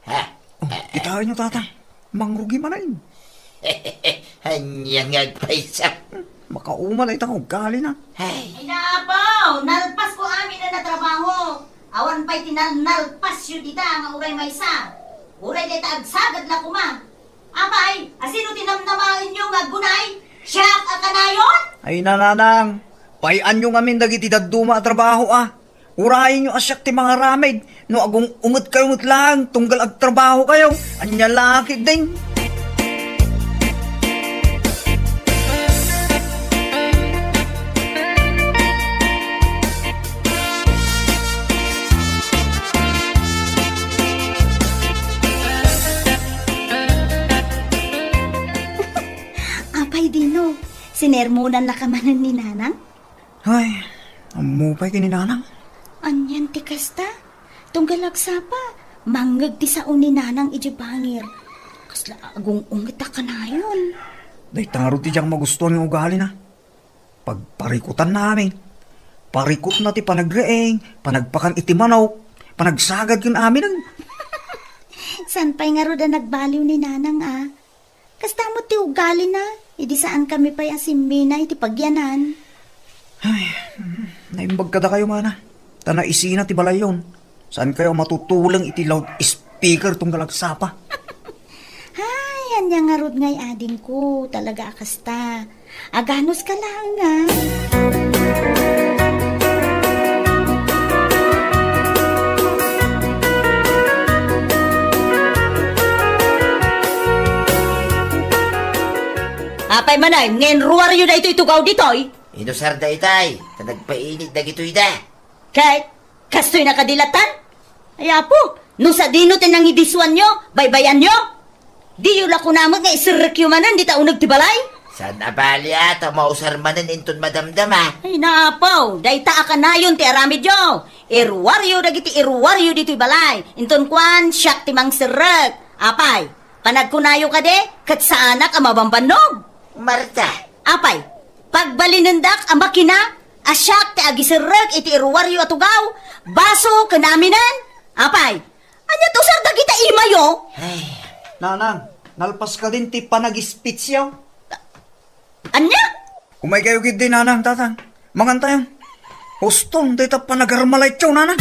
Ha? Oh, kitaenyo, Tatang. Mangrugi manen. Ania nga agpayso? Makauma dayta nga ugalina. Ay. Ay, naapaw! Nalpasko amin a natrabaho. Awan pay ti nal-, nalpasyo dita nga uray maysa. Uray dayta agsagad la koma. Apay, asino ti namnamaenyo nga aggunay? Siak a kanayon? Ay, Nanang, pay-anyo ngamin dagiti dadduma a trabaho, a. Urayenyo a siak ti mangaramid, no agung-ungetkayo met laeng tunggal agtrabahokayo. Ania la ketdin? Apay, Dino, sinermonannaka manen ni Nanang? Ay, ammo pay ken ni Nanang. Anian ti kasta? Tunggal agsapa, mangngeg ti sao ni Nanang idiay bangir. Kasla agung-unget a kanayon. Dayta ngarud ti diak magustuan nga ugalina. Pagparikutanna amin. Parikutna ti panagreeng, panagpakan iti manok, panagsagad ken aminen. Saan pay ngarud a nagbaliw ni Nanang, a? Kasta met ti ugalina, idi saankami pay a simmina iti pagyanan. Ay, naimbag kadakayo, Mana. Ta naisina ti balayyon. Saankayo a matutuleng iti loudspeaker tunggal agsapa. Ay, ania ngarud ngay adingko, talaga a kasta. Aganuska laeng, a. Apay manen, nga inruaryo daytoy tugaw ditoy? Inusar daytay, ta nagpainit dagitoy da. Ket, kastoy na kadi latan? Ay, Apo, no sadino ti nangidisuanyo, baybayanyo? Diyo la kuna met nga iserrekyo manen dita uneg ti balay? Saan a bali a, ta mausar manen inton madamdama. Ay, naapaw, dayta a kanayon ti aramidyo. Iruaryo dagiti iruaryo ditoy balay. Inton kuan, siak ti mangserrek. Apay, panagkunayo kadi, ket saanak a mabambannog? Marta. Apay, pagbalinendak a makina a siak ti agiserrek iti iruaryo a tugaw, baso ken aminen? Apay, ania ti usar dagita imayo? Ay. Nanang, nalpas kadin ti panagispitsyo? Ania? Umaykayo ketdi, Nanang, Tatang. Mangantayon. Uston dayta panagarmalaytyo, Nanang.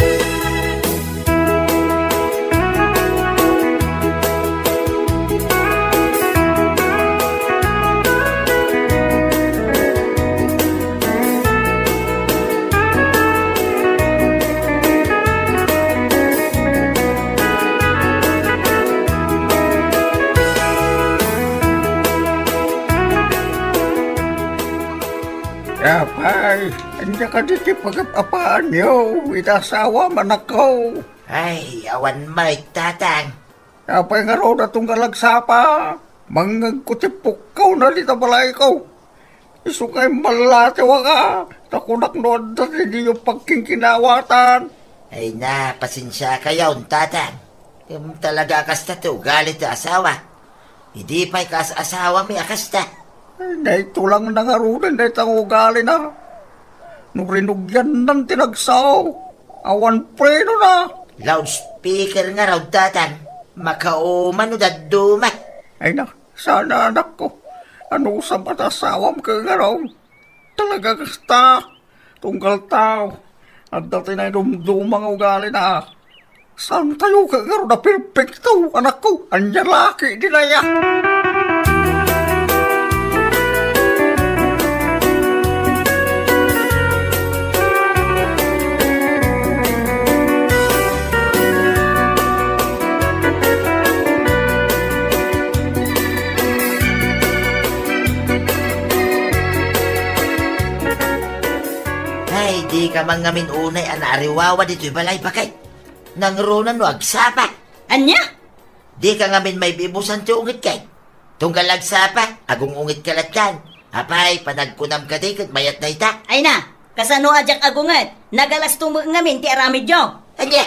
Apay, ania kadi ti pagap-apaanyo iti asawam, anakko? Ay, awan met, Tatang. Apay ngarud a tunggal agsapa? Mangngegko ti pukkawna dita balayko. Isu nga immallatiwaka, ta kunak no adda ti diyo pagkinkinawatan. Ay na, pasensiakayon, Tatang. Ngem talaga a kasta ti ugali ti asawa. Idi pay kas-asawami a kasta. Ay, naitulangna ngaruden dayta nga ugalina. No rinugiannan ti nagsao, awan prenona. Loudspeaker ngarud, Tatang. Makauma no dadduma. Ay na, sana, anakko. Anusam a ti asawam ket ngarud? Talaga kasta, tunggal tao, adda ti naidumduma nga ugalina. Saantayo ket ngarud a perfecto, anakko? Ania la ketdin aya? Ay, dika man ngamin unay a naariwawa ditoy balay, baket. Nangruna no agsapa. Ania? Dika ngamin maibibusan ti unget, ket tunggal agsapa, agung-ungetka latta. Apay, panagkunam kadi ket mayat dayta? Ay na, kasano a diak agunget? Nagalasto met ngamin ti aramidyo. Ania?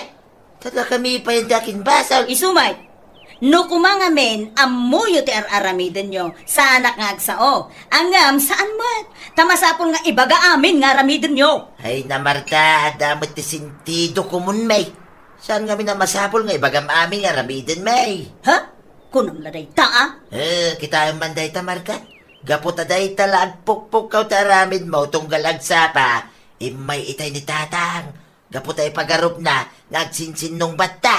Tadakami pay ti akinbasol. Isu met, no koma ngamin ammoyo ti ar-aramidenyo, saanak nga agsao. Ngem saan met, ta masapul nga ibaga amin nga aramidenyo. Ay na, Marta, adda met ti sentido komun, may. Saan ngamin a masapul nga ibagam amin nga aramiden, may? Ha? Kunam la dayta, a? Eh, kitaem man dayta, Marta. Gapu ta dayta la agpukpukkaw ti aramidmo tunggal agsapa, immay itay ni Tatang. Gapu ta ipagarupna nga agsinsinnungbatta.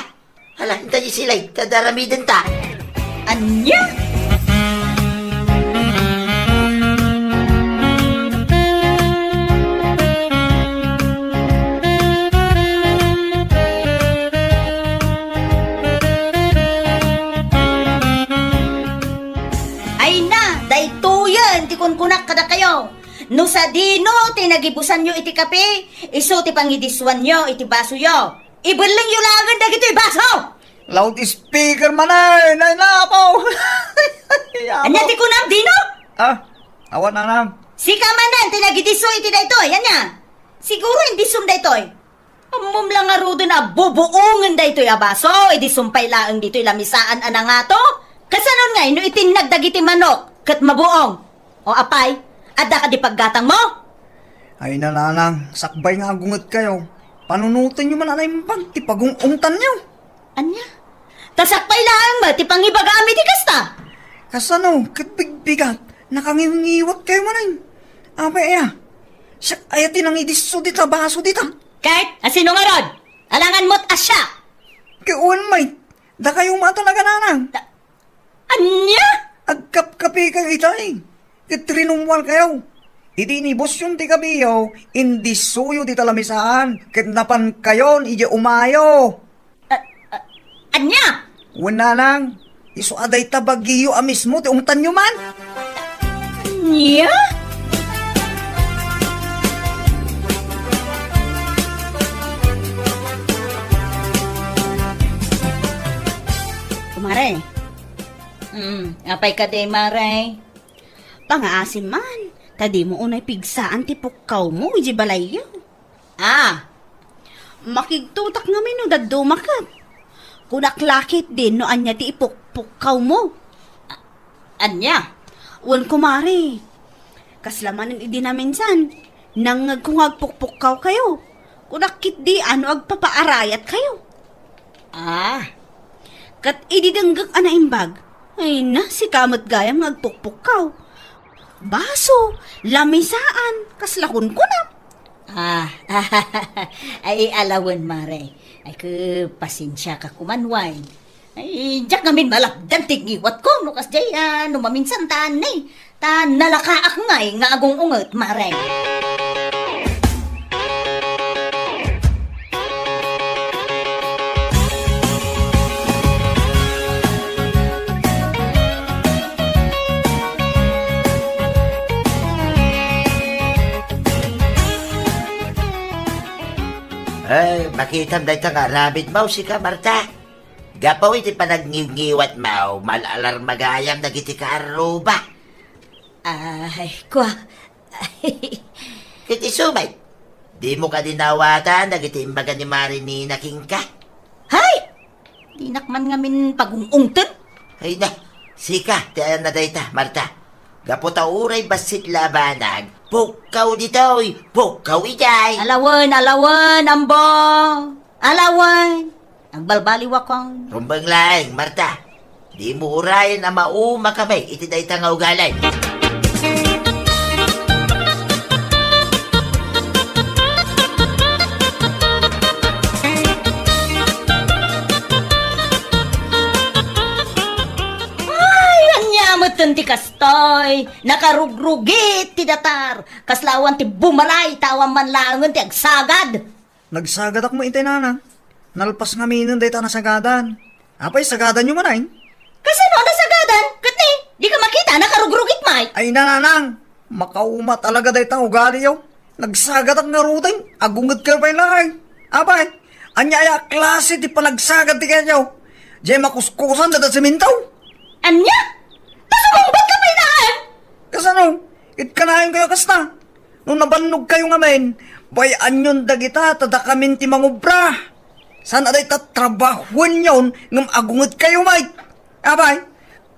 Hala, intayo silay, ta aramidenta. Ania? Ay na, daytoyen ti kunkunak kadakayo. No sadino ti nagibusanyo iti kape, isu ti pangidissuanyo iti basoyo. Ibellengyo laengen dagitoy baso! Loudspeaker man, ay, nay, napaw. Ania ti kunam, dino? Ah, awan, anang. Sika manen ti nagidisso iti daytoy, ania? Siguro indissom daytoy. Ammom la ngaruden a bubuongen daytoy a baso, idi sumpay laeng ditoy lamisaan a nangato? Kasanon ngay no itinnag dagiti manok ket mabuong? O apay, adda kadi paggatangmo? Ay, nanang, sakbay nga agungetkayo, panunotenyo man a naimbag ti pagung-ungtanyo. Ania? Ta sakbay laeng met ti pangibaga amin ti kasta? Kasano ket bigbigat, nakangiwngiwatkayo manen? Apay aya? Siak aya ti nangidisso dita baso dita? Ket asino ngarud? Alangan met a siak! Ket wen met, dakayo met a nagananang. Ta-, ania? Agkapkapikayo itay, ket rinummuarkayo. Idi inibusyon ti kapeyo, indissoyo dita lamisaan, ket napankayon idiay umayo. A-, a-, ania? Wen, nanang, isu a dayta bagiyo a mismo ti ungtanyo man. Ania? Kumare. Mm, apay kadi, mare? Pangaasim man, ta dimo unay pigsaan ti pukkawmo idiay balayyo. Ah. Makigtutak ngamin no dadduma ket. Kunak la ketdin no ania ti ipukpukkawmo. A-, ania? Wen, kumare. Kasla manen idi naminsan, nangngegko nga agpukpukkawkayo. Kunak ketdi a no agpapaarayatkayo. Ah. Ket idi denggek a naimbag, ay na, sika met gayam nga agpukpukkaw. Baso, lamisaan, kasla kunkunam. Ah, ay, alawen, mare. Ay, ke, pasensiaka koman, wen. Ay, diak ngamin malapdan ti ngiwatko, no kasdiay, ah, no maminsan ta, ne, ta nalakaak ngay nga agung-unget, mare. Ay, makitam dayta nga aramidmo, sika, Marta. Gapu iti panagngiwngiwatmo, mal-alarma gayam dagiti kaarruba. Ay, kua. Ket isu met, dimo kadi naawatan dagiti imbaga ni Mare Nina kenka? Hay! Dinak man ngamin pagung-ungten. Ay na, sika, ti ayanna dayta, Marta. Gapu ta uray bassit la a banag, pukkaw ditoy, pukkaw idiay. Alawen, alawen, ambo. Alawen. Agbalbaliwakon. Rumbeng laeng, Marta. Dimo urayen a mauma kami iti dayta nga ugali. Kastoy, nakarugrugit ti datar. Kasla awan ti bumalay, ta awan man laengen ti agsagad. Nagsagadak met itay, nanang. Nalpas ngaminen dayta a nasagadan. Apay, sagadanyo manen? Kasano a nasagadan? Ket ni, dika makita, nakarugrugit met. Ay, nanang, makauma talaga dayta nga ugaliyo. Nagsagadak ngaruden, agungedkayo pay laeng. Apay, ania aya a klase ti panagsagad ti kayatyo? Diay makuskusan dayta a semento? Ania? Ta sumungbatka pay laeng? Kasano? Ket kanayon kayo kasta? No nabannogkayo ngamin, bay-anyon dagita ta dakamin ti mangubra. Saan a dayta trabahoenyon ngem agungedkayo met? Apay,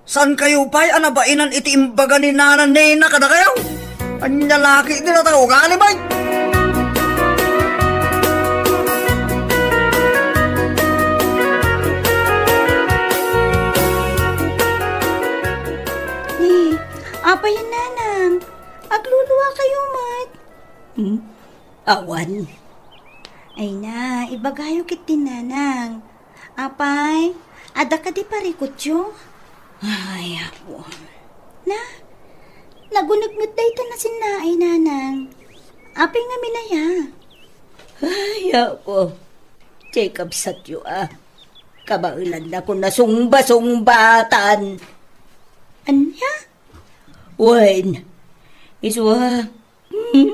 saankayo pay a nabainan iti imbaga ni Nana Nena kadakayo? Ania la ketdi dayta nga ugali met? Ni, apay, nanang, agluluakayo met? Hmm? Awan. Ay na, ibagayo ketdi, nanang. Apay, adda kadi parikutyo? Ay, apo. Na, naguneg met dayta a sinnaay, nanang. Apay ngamin aya? Ay, apo. Diay kabsatyo a. Kabaelanna ko nasungba-sungbatan. Ania? Wen, isu a, hmm,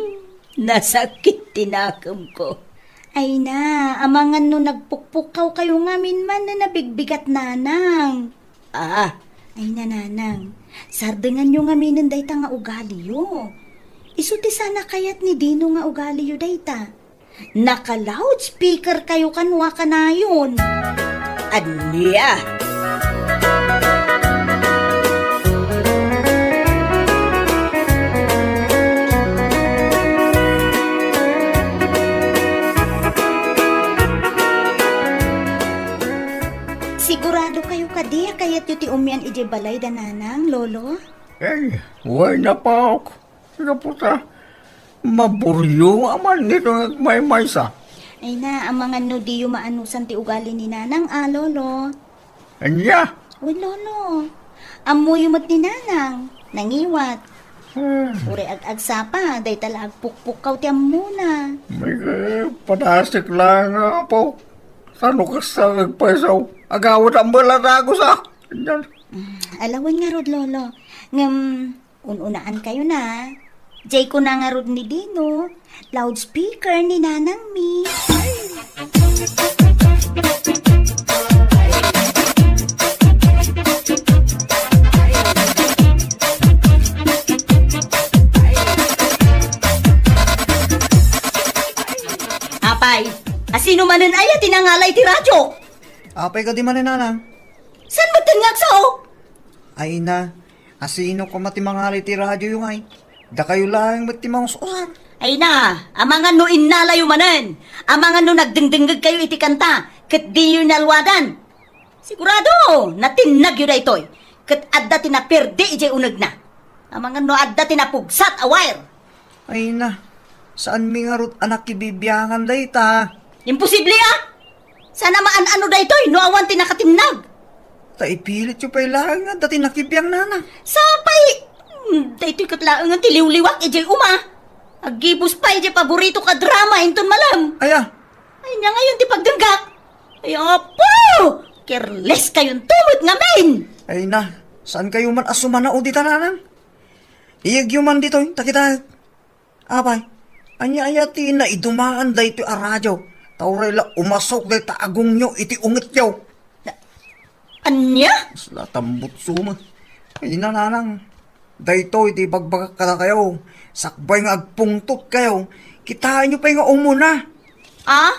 nasakit ti nakemko. Ay na, amangan no nagpukpukawkayo ngamin man no nabigbigat, nanang. Ah. Ay na, nanang, sardenganyo ngaminen dayta nga ugaliyo. Isu ti saan a kayat ni Dino nga ugaliyo dayta. Naka-loudspeaker kayo kano a kanayon. Ania? Sigurado kayo kadi a kayatyo ti umian idiay balay da nanang, Lolo? Ay, wen, Apok. Gapu ta, maburyo a man ditoy nga agmaymaysa. Ay na, amangan no diyo maanusan ti ugali ni Nanang a, Lolo. Ania? Wen, Lolo. Ammoyo met ni Nanang. Nangiwat. Hmm. Uray ag-agsapa, dayta la agpukpukkaw ti ammona. May, eh, padasik laeng nga, Apo. Sano kasta nga agpayso? Agawid a mela dagus, ah. Ania? Mm, ala wen ngarud, Lolo. Ngem, un-unaankayo na. Diay kuna ngarud ni Dino, loudspeaker ni Nanang Mi. Apay, asino manen aya ti nangalay ti radyo? Apay kadi manen, Nanang? Saan met nga agsao? Ay na, asino koma ti mangalay ti radyoyo ngay? Dakayo laeng met ti mangus-usar. Ay na, amangan no innalayo manen, amangan no nagdengdengngegkayo iti kanta, ket diyo nalwadan. Sigurado, natinnagyo daytoy, ket adda ti naperdi idiay unegna. Amangan no adda ti napugsat a wire. Ay na, saanmi ngarud a nakibibiangan dayta? Imposible a! Saan a maan-ano daytoy no awan ti nakatinnag? Ta ipilityo pay laeng nga adda ti nakibiang, Nanang. Sapay, hmm, daytoy ket laengen ti liwliwak idiay uma. Aggibus pay idiay paborito ka drama inton malem. Aya? Ay, ania ngayon ti pagdenggak? Ay, apo! Careless kayonto met ngamin! Ay na, saankayo man a sumanao dita, Nanang? Iyegyo man ditoy, ta kitaek. Apay, ania aya ti naidumaan daytoy a radyo? Ta uray la umasok dayta agongyo iti ungetyo. Na-, ania? Kasla tambutso met. Ay na, Nanang, daytoy ti ibagbagak kadakayo. Sakbay nga agpungtotkayo, kitaenyo pay nga umuna. Ah?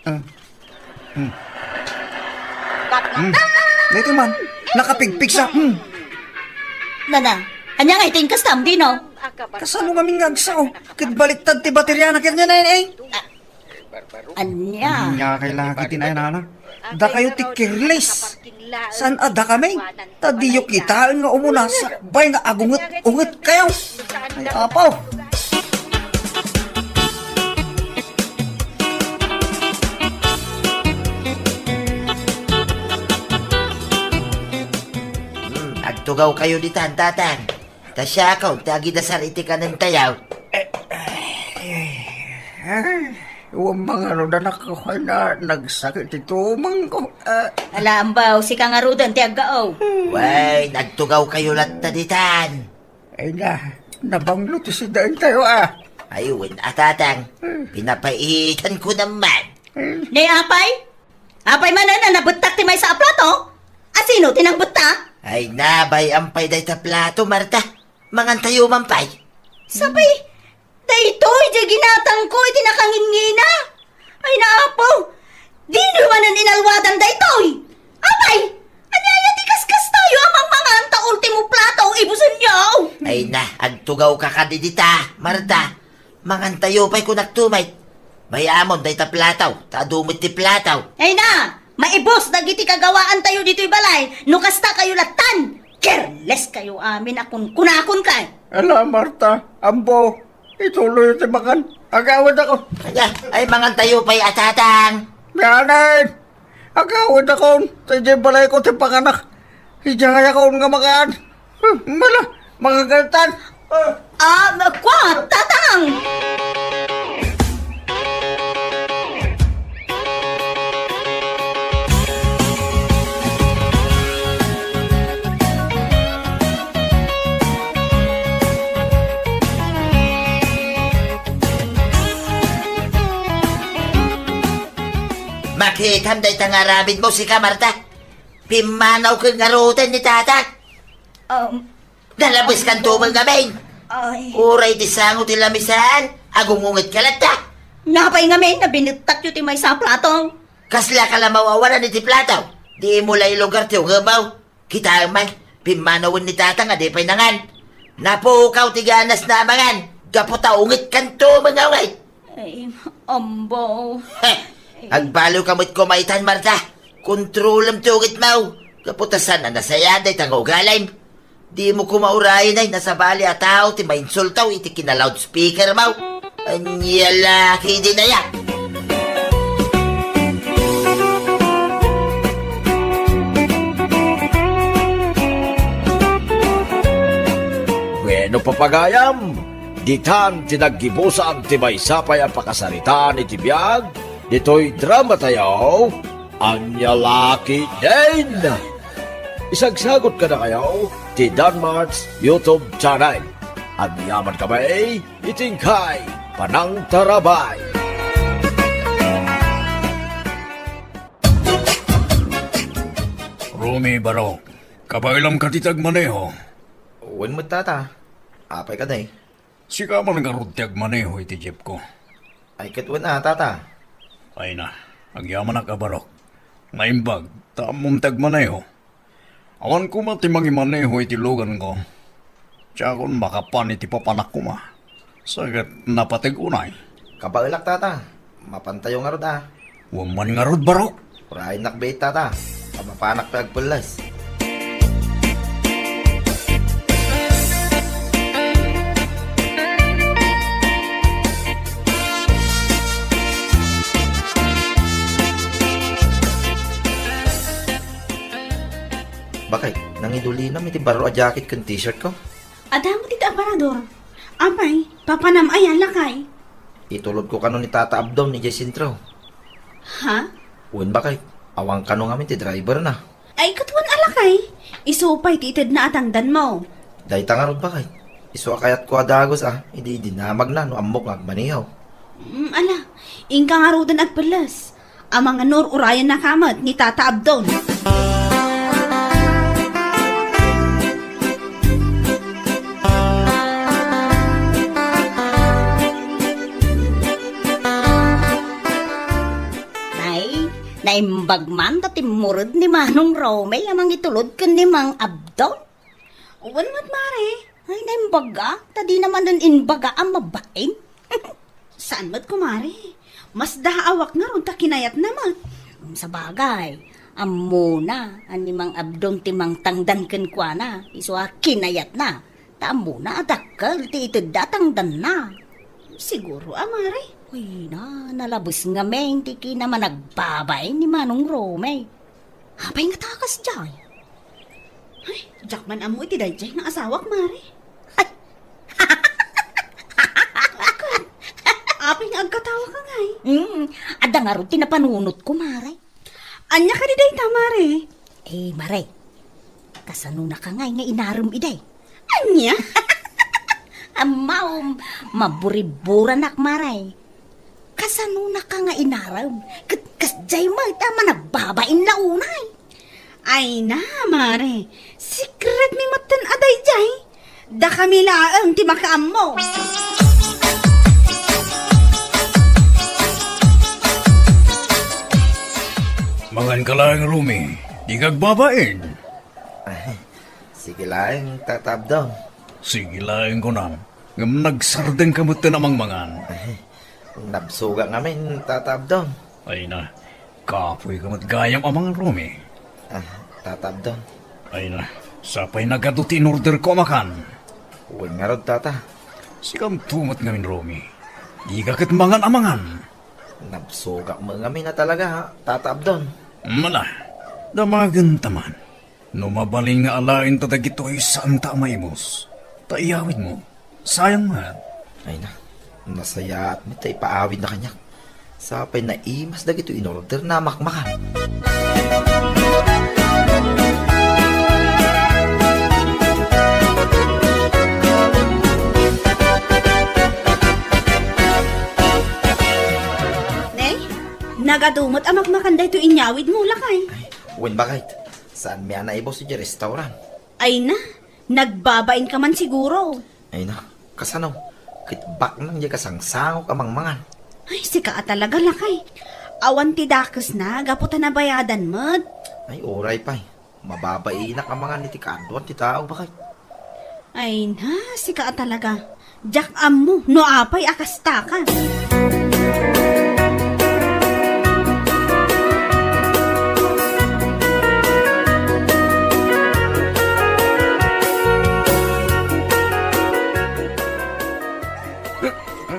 Ah. Hmm. Hmm. Daytoy man, nakapigpigsa. Hmm. Nanang, ania ngay ti inkastam, Dino? Kasano ngamin nga agsao? Ket baliktad ti bateriana ket ania, eh? Ah, ania? Ania kailangan iti nayanana? Dakayo ti careless. Saan a dakami? Ta diyo kitaen nga umuna sakbay nga agunget-ungetkayo. Ay, apo. Agtugawkayo ditan, Tatang. Ta siakon ti agidasar iti kanentayo. Eh, eh, eh, ah, wen mangano, anak ko, ay na, nagsakit ti tumengko. Ah. Ala, Ambaw, sika ngaruden ti aggao. Wen, agtugawkayo latta ditan. Ay na, nabanglo ti sidaentayo, ah. Ay, wen a, Tatang. Hmm. Pinapaitanko naman. Hmm. Ne, apay? Apay manen a nabettak ti maysa a plato? A sino ti nangbetta? Ay na, bay-am pay dayta plato, Marta. Mangantayo man pay. Sabay, daytoy diay ginatangko iti nakangingina. Ay na, Apo, dinoy manen inalwadan daytoy. Apay, ania aya ti kaskastayo a mangmangan ta ultimo plato ibusenyo? Ay na, agtugawka kadi dita, Marta. Mangantayo pay, kunakto met. Bay-amon dayta plato, ta adu met ti plato. Ay na, maibus dagiti kagawaantayo ditoy balay, no kastakayo lattan. Careless kayo amin a kunkunakon kay. Ala, Marta, Ambo, ituloy ti mangan. Agawidakon. Ania, ay mangantayo pay a, Tatang. Mianen. Agawidakon, ta idiay balayko ti panganak. Idiay akon nga makan. Hmm, mala, makagaltan. Ah, kua, Tatang! Makitam dayta nga aramidmo, sika, Marta. Pimmanaw ken ngaruden ni Tata. Um, Nalabeskanto met ngamin. Ay. Uray ti sango ti lamisan, agungungetka latta. Napay ngamin a binettakyo ti maysa a plato? Kaslaka la mawawanan iti plato? Dimo la ilugar ti ungemo. Kitaem man, pimmanawen ni Tata nga di pay nangan. Napukaw ti ganasna a mangan, gapu ta ungetkanto met nga unget. Ay, Ambo. Heh! Agbaliwka met koma itan, Marta. Kontrolem ti ungetmo. Gapu ta saan a nasayaat dayta nga ugalim. Dimo koma urayen a nasabali a tao ti mainsulto iti kina-loudspeakermo. Ania la ketdin aya? Bueno, papagayam, ditan ti naggibusan ti maysa pay a pakasaritaan iti biag ditoy dramatayo, Ania la ketdin? Isagsagut kadakayo ti Danmart's YouTube channel. Agyamankami iti inkay panangtarabay. Romy, Barok, kabaelam kadi ti agmaneho? Wen met, Tata. Apay kadi? Sika man ngarud ti agmaneho iti jeepko. Ay, ket wen a, Tata. Ay na, agyamanak a Barok. Naimbag, ta ammom ti agmaneho. Awan koma ti mangimaneho iti luganko. Diakon makapan iti papanak koma. Ket napateg unay. Kabaelak, Tata. Mapantayo ngarud a. Wen man ngarud, Barok. Urayennak biit, Tata. Mapanak pay agpelles. Bakit? Nangidulinam iti baro a jacket ken t-shirt ko? Adda met iti aparador. Apay, papanam aya, lakay? Itulodko kano ni Tata Abdon idiay sentro. Ha? Wen, bakit? Awan kano ngamin ti driver na. Ay, ket wen a, lakay. Isu pay ti itedna a tangdanmo. Dayta ngarud, bakit? Isu a kayatko a dagus a, idi dinamagna no ammok nga agmaneho. Mm, ala, inka ngaruden agpelles. Amangan no ur-urayennaka met ni Tata Abdon. Nay, naimbag man ta timmured ni Manong Romel a mangitulod ken ni Mang Abdon. Wen met, mare. Ay, naimbag a, ta dina manen imbaga a mabain. Saan met, kumare? Masdaawak ngarud ta kinayatna met. Sabagay, ammona a ni Mang Abdon ti mangtangdan kenkuana, isu a kinayatna. Ta ammona a dakkel ti itedda a tangdanna. Siguro a, mare. Uy na, nalabes ngamin ti kinamanagbabain ni Manong Romel. Apay nga ta kasdiay? Ay, diak man ammo iti daydiay nga asawak, Mare. Ay! Apay nga agkatawa ka ngay? Hmm, adda ngarud ti napanunotko, Mare. Ania kadi dayta, Mare? Eh, Mare, kasanonaka ngay nga inarem idi? Ania? Ammom, maburiburanak, Mare. Kasanonaka nga inarem? Ket kasdiay met a managbabain la unay. Ay na, Mare. Secret mi metten a daydiay. Dakami laeng ti makaammo. Mangan ka laeng, Romy. Di ka agbabain. Ay, sige laeng, Tata Abdon. Sige laeng, kunam. Ngem nagsardeng ka met ti namangmangan. Ay, nabsuga ngamin, Tata Abdon. Ay na, kapoy ka met gayam a mangan, Romy. Ah, Tata Abdon. Ay na, sapay nagadu ti in-order ko a makan. Wen ngarud, Tata. Sikanto met ngamin, Romy. Di ka ket mangan a mangan. Nabsugak met ngamin a talaga, Tata Abdon. Mala, damagen ta man. No mabalin nga alaen ta dagitoy, saanta a maibus. Ta iyawid mo. Sayang met. Ay na, nasayaat met ta ipaawid na kaniak. Sapay naimas dagitoy in-order na makmakan. Ne? Nagadu met a makmakan daytoy inyawid mo, lakay. Ay, wen, baket. Saanmi a naibus iti restaurant? Ay na, nagbabain ka man siguro. Ay na, kasano? Ket baknang diay kasangsangok a mangmangan. Ay, sika a talaga, lakay. Awan ti dakesna, gapu ta nabayadan met. Ay, uray pay. Mababainak a mangan iti kaaduan ti tao, baket. Ay na, sika a talaga. Diak ammo no apay a kasta ka.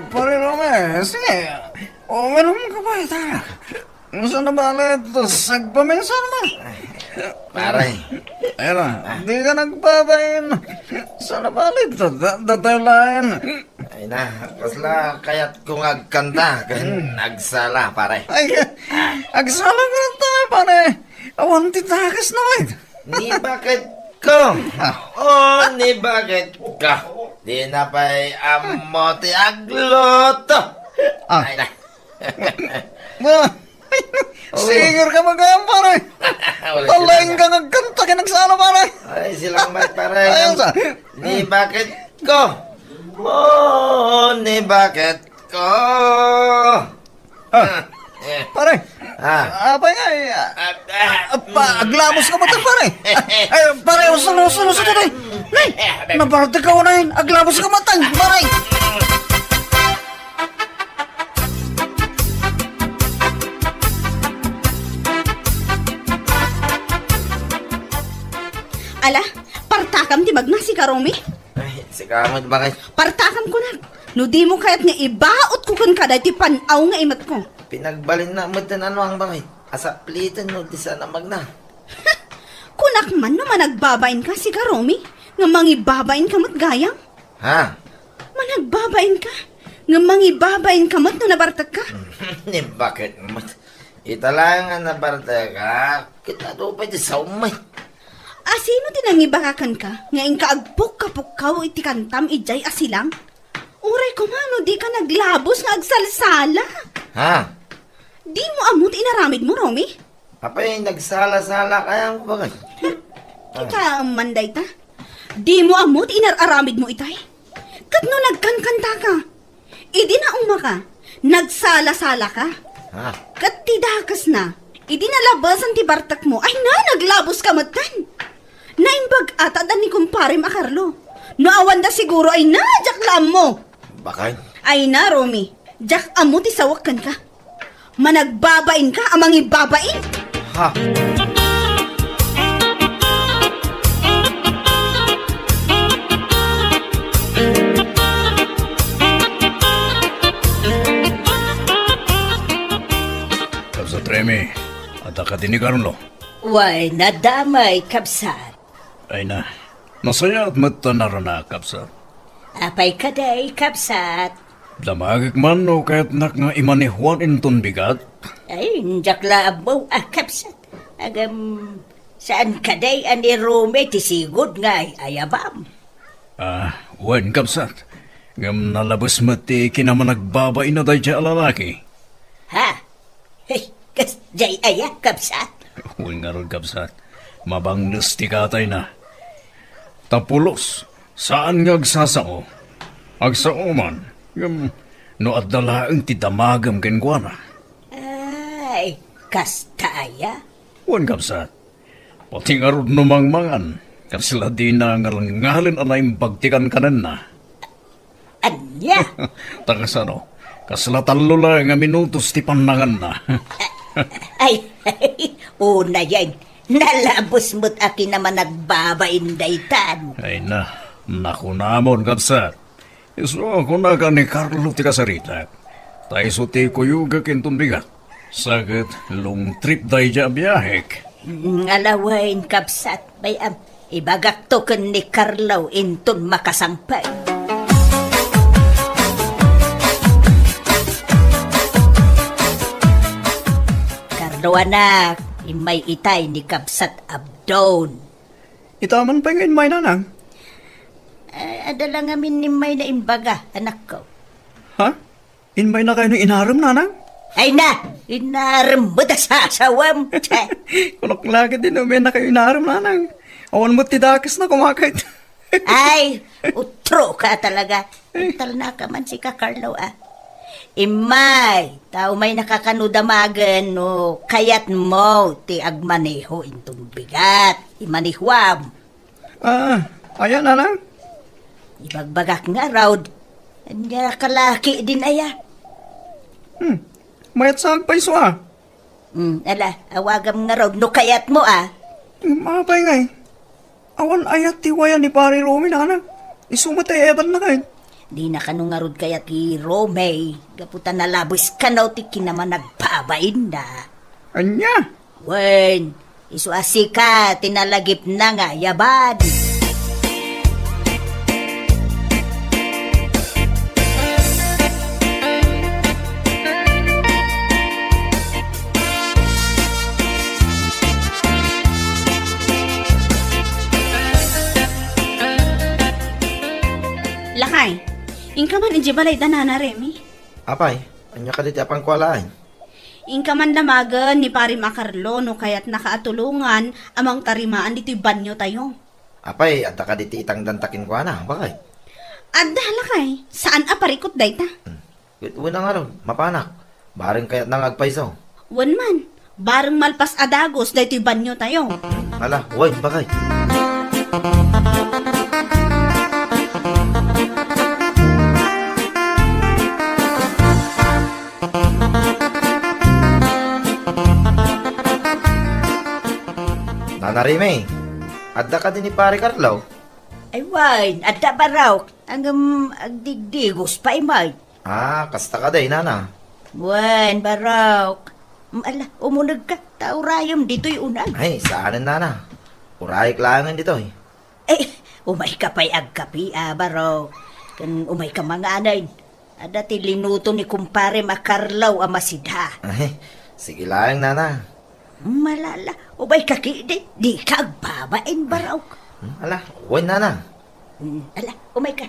Pare Rome, sige. Uminom ka pa, ita. Saan na bale, tas agpaminsan mo. Pare. Era, di ka nagbabain. Saan na bale, da-, da-, datay lain. Ay na, kasla kayat ko nga agkanta, ken agsala, pare. Ay, agsala ka ta, pare. Awan ti dakes na, eh. Ni baket ko. Ah. Oh, ni baket ko. Di na pay ammo ti agluto. Ah. Ay na. Singer ka man gayam, pare. Wala. Talaing ka nga agkanta ken agsala, pare. Ay, silang met, pare. Ay, sa- Ni baket ko. Oh, ni baket ko. Ah, eh, pare. Ah. Apay nga, eh, ah, ah, ah, pa, aglabos ka met, pare. Ay, pare, usul, usul, usul, usul, eh. Nay, nabartek ka, unay. Aglabos ka met, pare. Ala, partakam ti magna, sika, Romy? Ay, sika met, baket. Partakam kunak. No dimo kayat nga ibautko kenka daytoy pan-aw nga imetko. Pinagbalinna met ten ano ang, baket. Asapliten no ti saan a magna. Kunak man no managbabain ka, sika, Romy, nga mangibabain ka met gayam. Ha? Managbabain ka? Nga mangibabain ka met no nabartek ka? Ni baket met. Ita laeng a nabartek ka, ket adu pay ti saom met. A sino ti nangibaka kenka nga inka agpukka-pukkaw iti kantam idiay a silang? Uray koma no di ka naglabos nga agsalsala. Ha? Dimo ammo ti inaramidmo, Romy? Apay, nagsala-sala kayam, baket. Kitaem man dayta. Dimo ammo ti inar-aramidmo itay. Ket no nagkankanta ka, idi nauma ka, nagsala-sala ka. Ah. Ket ti dakesna, idi nalabesan ti bartekmo, ay na, naglabos ka metten. Naimbag a ta adda ni kumparem a Carlo. No awanda siguro, ay na, diak la ammo. Baket. Ay na, Romy, diak ammo ti sawek kenka. Managbabain ka a mangibabain? Ha? Kabsat Remy, adda kadi ni Carlo? Way, nadamay, kabsat. Ay na, nasayaat met ta naruna, kabsat. Apay kadi, kabsat? Damagek man no kayatnak nga imanehuan inton bigat? Ay, diak la ammo, a kabsat. Agam, saan kadi a ni Rome ti sigud nga ay-ayabam? Ah, wen, kabsat. Ngem nalabes met ti kinamanagbabaina daydiay a lalaki. Ha? Hey, kasdiay aya, kabsat? Wen ngarud, kabsat. Mabangles ti katayna. Ta pulos, saan nga agsasao. Agsao man, ngem no adda laeng ti damagem kenkuana. Ay, kasta aya? Wen, kabsat. Pati ngarud no mangmangan, kasla dina ngalngalen a naimbag ti kankanenna. Ania? Ta kasano? Kasla tallo laeng a minutos ti pannanganna. Ay, ay, unayen, nalabes met a kinamanagbabain daytan. Ay na, nakunamon, kabsat. Isu a kunaka ni Carlo ti kasaritak. Ta isu ti kuyogek inton bigat. Sa ket long trip daydiay a biahek. Mm, ala wen, kabsat. Bay-am, ibagakto ken ni Carlo inton makasangpet. Carlo, anak, immay itay ni kabsat Abdon. Ita man pay nga immay, nanang? Eh, adda la ngamin immay na imbaga, anakko. Ha? Immayna kayo no inarem, nanang? Ay na, inarem met a sasawam. Kunok la ket no umay na kayo inarem, nanang. Awan met ti dakes na kumakayt. Ay, utro ka talaga. Intal na ka man sika, Carlo, ah. Immay, ta umay naka kano damagen no kayat mo ti agmaneho inton bigat. Imanehuam. Ah, aya, nanang? Ibagbagak ngarud, ania kalaki din aya? Hmm, mayat sa agpayso, ah. Hmm, ala, awagam ngarud no kayat mo, ah. Hmm, apay ngay? Awan ayat ti waya ni Pare Romy, nanang. Isu met ay eban na kay. Di na kano ngarud kayat ti Romy, gapu ta nalabes kano ti kinamanagbabain na. Ania? Wen, isu a sika ti nalagipna nga yaban. Lakay, inka man idiay balay da Nana Remy? Apay, ania kadi ti apangko a laeng? Inka man damagen ni Pari Makarlo no kayatnaka a tulongan a mangtarimaan ditoy baniotayo. Apay, adda kadi ti itangdanta kenkuana, bakay? Adda, lakay. Saan a parikut dayta. Hmm. Ket wen a ngarud, mapanak. Bareng kayatna nga agpayso. Wen man, bareng malpas a dagus daytoy baniotayo. Hmm, ala, wen, bakay. Nana Remy, adda kadi ni Pare Carlo? Ay, wen, adda, barok. Ngem agdigdigos pay met. Ah, kasta kadi, nana? Wen, barok. Mm, ala, umunegka, ta urayem ditoy uneg. Ay, saanen, nana. Urayek laengen ditoy. Eh, umayka pay agkapi, a, barok. Ken umayka manganen. Adda ti linuto ni kumparem a Carlo a masida. Ay, sige laeng, nana. Malala, umayka ketdi, dika agbabain, barok. Hmm, ala, wen, nana. Hmm, ala, umayka.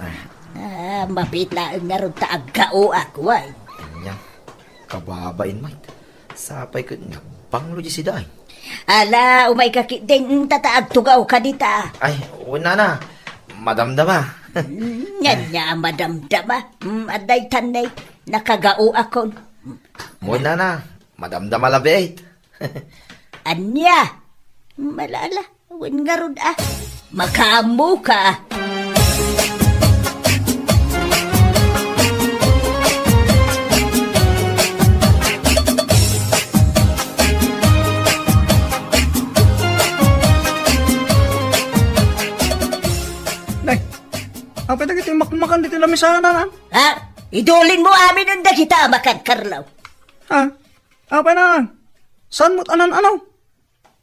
Ah. Ah, mabiit laeng ngarud ta aggaoak, wen. Ania, kababain met. Sapay ket nagbanglo diay sida, ay. Ala, umayka ketdi, mm, ta, ta agtugawka dita. Ay, wen, nana. Madamdama. Mm, ania a madamdama. Mm, adda itan, nay, nakagaoakon. Wen, nana. Madamdama labiit. Ania? Malala, wen ngarud a. Makaammoka. Nay, apay dagiti makmakan ditoy lamisaan, nanang? Ha? Idulinmo aminen dagita a makan, Carlo. Ha? Apay, nanang? Saan met a nan-anaw?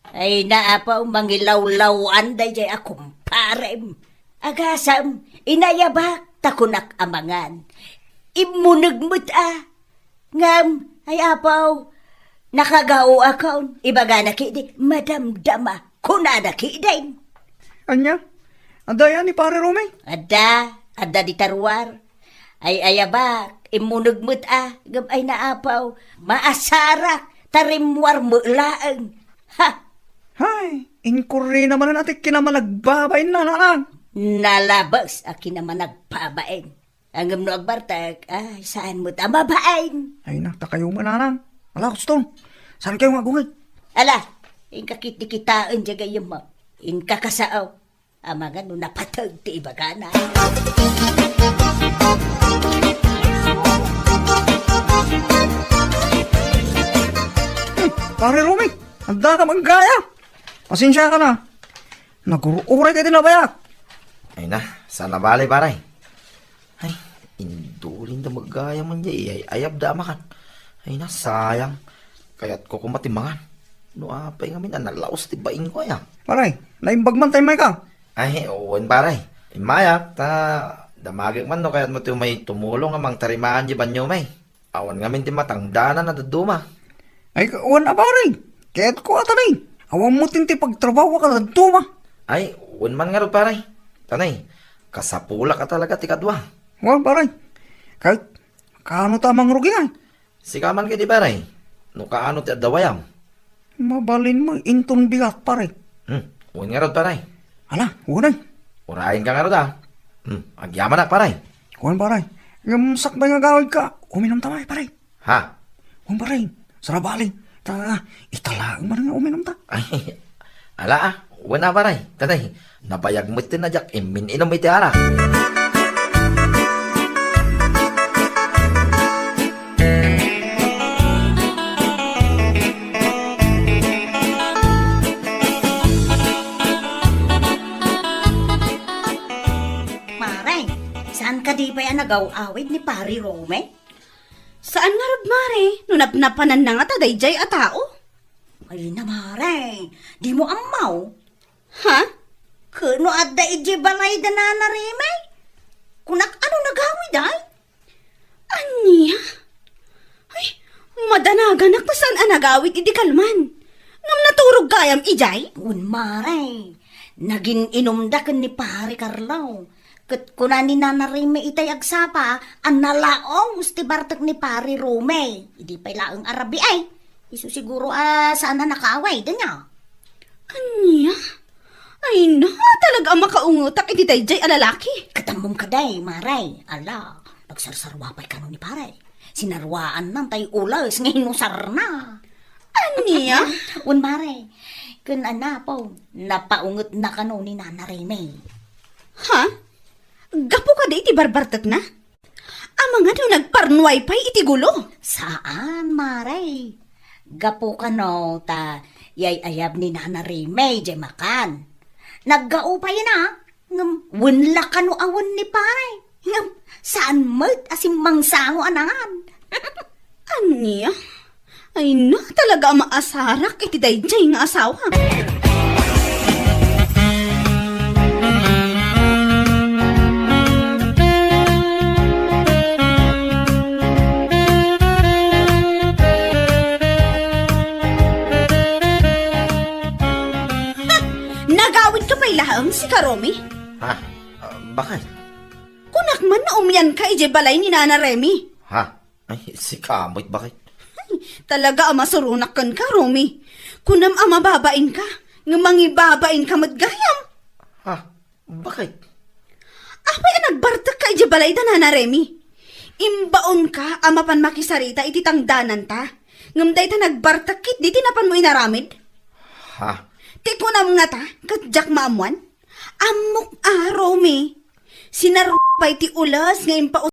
Ay, naapaw, mangilawlawan dayjay a kumparem. Agasam, inayabak, ta kunak a mangan. Immuneg met a. Ngem, ay, apaw, nakagaoakon, ibagana kidi, madamdama, kunana kidin. Ania? Adda aya ni Pare Romy? Adda, adda dita ruar. Ay, ayabak, immuneg met a, ngem ay naapaw, maasarak, ta rimmuar met laeng. Ha! Hay, inkurrina manen a ti kinamanagbabain, nanang. Nalabes a kinamanagbabain. Ngem no agbartek, ay, saan met a mabain. Ay, na, ta kayo mananang. Ala, Kustol, saan kayo nga agungit? Ala, inka kit-, di kitaen diay gayyemmo. Inka kasao. Amangan no napateg ti ibagana. Hmm, Pare Romy, adda ka maggaya. Pasensia ka na. Nagur-uray ka ti nabayak. Ay na, saan a bale, pare. Ay, indulin da maggayam man diay, ay, ayab da a makan. Ay na, sayang. Kayatko koma ti mangan. No apay ngamin a nalaos ti baing ko, aya. Pare, naimbag man ta immayka? Ay, wen, pare. Immayak, ta damagek man no kayatmo ti umay tumulong a mangtarimaan diay banyo, may. Awan ngamin ti matangdanan a dadduma. Ay, wen a, pare. Kayatko a tanay. Awan mo ti pagtrabaho a dadduma. Ay, wen man ngarud, pare. Tanay, kasapulak a talaga ti kadua. Wen, pare. Kahit kaano ta mangrugi, ay? Sika man kadi, pare. No kaano ti adda wayam? Mabalin mo inton bigat, pare. Hmm, wen ngarud, pare. Ala, wen ay. Urayen ka ngarud, a. Hmm, agyamanak, pare. Wen, pare. Ngem sakbay nga agawid ka, uminom ta, pare. Ha? Wen, pare. Sarabali. Ta, itala man nga uminom ta. Ay, ala, a. Wen a, pare. Tanay, nabayag met ti nadiak immin-inom iti arak. Mare, saan kadi pay a nagaw-awid ni Pare Romy? Saan ngarud, Mare, no napnapananna ngata daydiay a tao? Ay na, Mare, dimo ammo? Ha? Ket no adda idiay balay da Nana Reme? Kunak, ano nagawid, ay? Ania? Ay, madanaganak ta saan a nagawid idi kalman. Ngem naturog gayam idiay? Wen, Mare. Nagin-inumda ken ni Pare Carlo. Ket kuna ni Nana Reme itay agsapa a nalaos ti bartek ni Pare Rome. Idi pay laeng a rabii, ay. Isu siguro a saan a nakaaway, danya. Ania? Ay na, talaga a makaungetak iti daydiay a lalaki. Ket ammom kadi, Mare. Ala, nagsarsarua pay kano ni Pare. Sinaruaanna tay ules nga inusarna. Ania? Wen, Mare. Ken anapo, napaungetna kano ni Nana Reme. Ha? Gapu kadi iti barbartekna? Amangan no nagparnuay pay iti gulo? Saan, Mare. Gapu kano ta yay-ayab ni Nana Reme diay makan. Naggao pay na, ngem wen la kano a wen ni Pare. Ngem saan met a simmangsango a nangan. Ania? Ay na, talaga a maasarak iti daydiay nga asawa. Ha! Nagawidka pay laeng, sika Romy? Ha? Ah, bakit? Kunak man no umianka idiay balay ni Nana Remy. Ha? Ay, sika met, bakit? Ay, talaga a masuronak kenka, Romy. Kunam a mababainka, nga mangibabainka met gayam. Ha? Bakit? Apay a nagbartekka idiay balay da Nana Remy? Imbaonka a mapan makisarita iti tangdananta, ngem dayta nagbartek ketdi ti napanmo inaramid? Ha? Ti kunam ngata, ket diak maammuan? Ammok a, Romy. Sinarwa pay ti ules nga impa-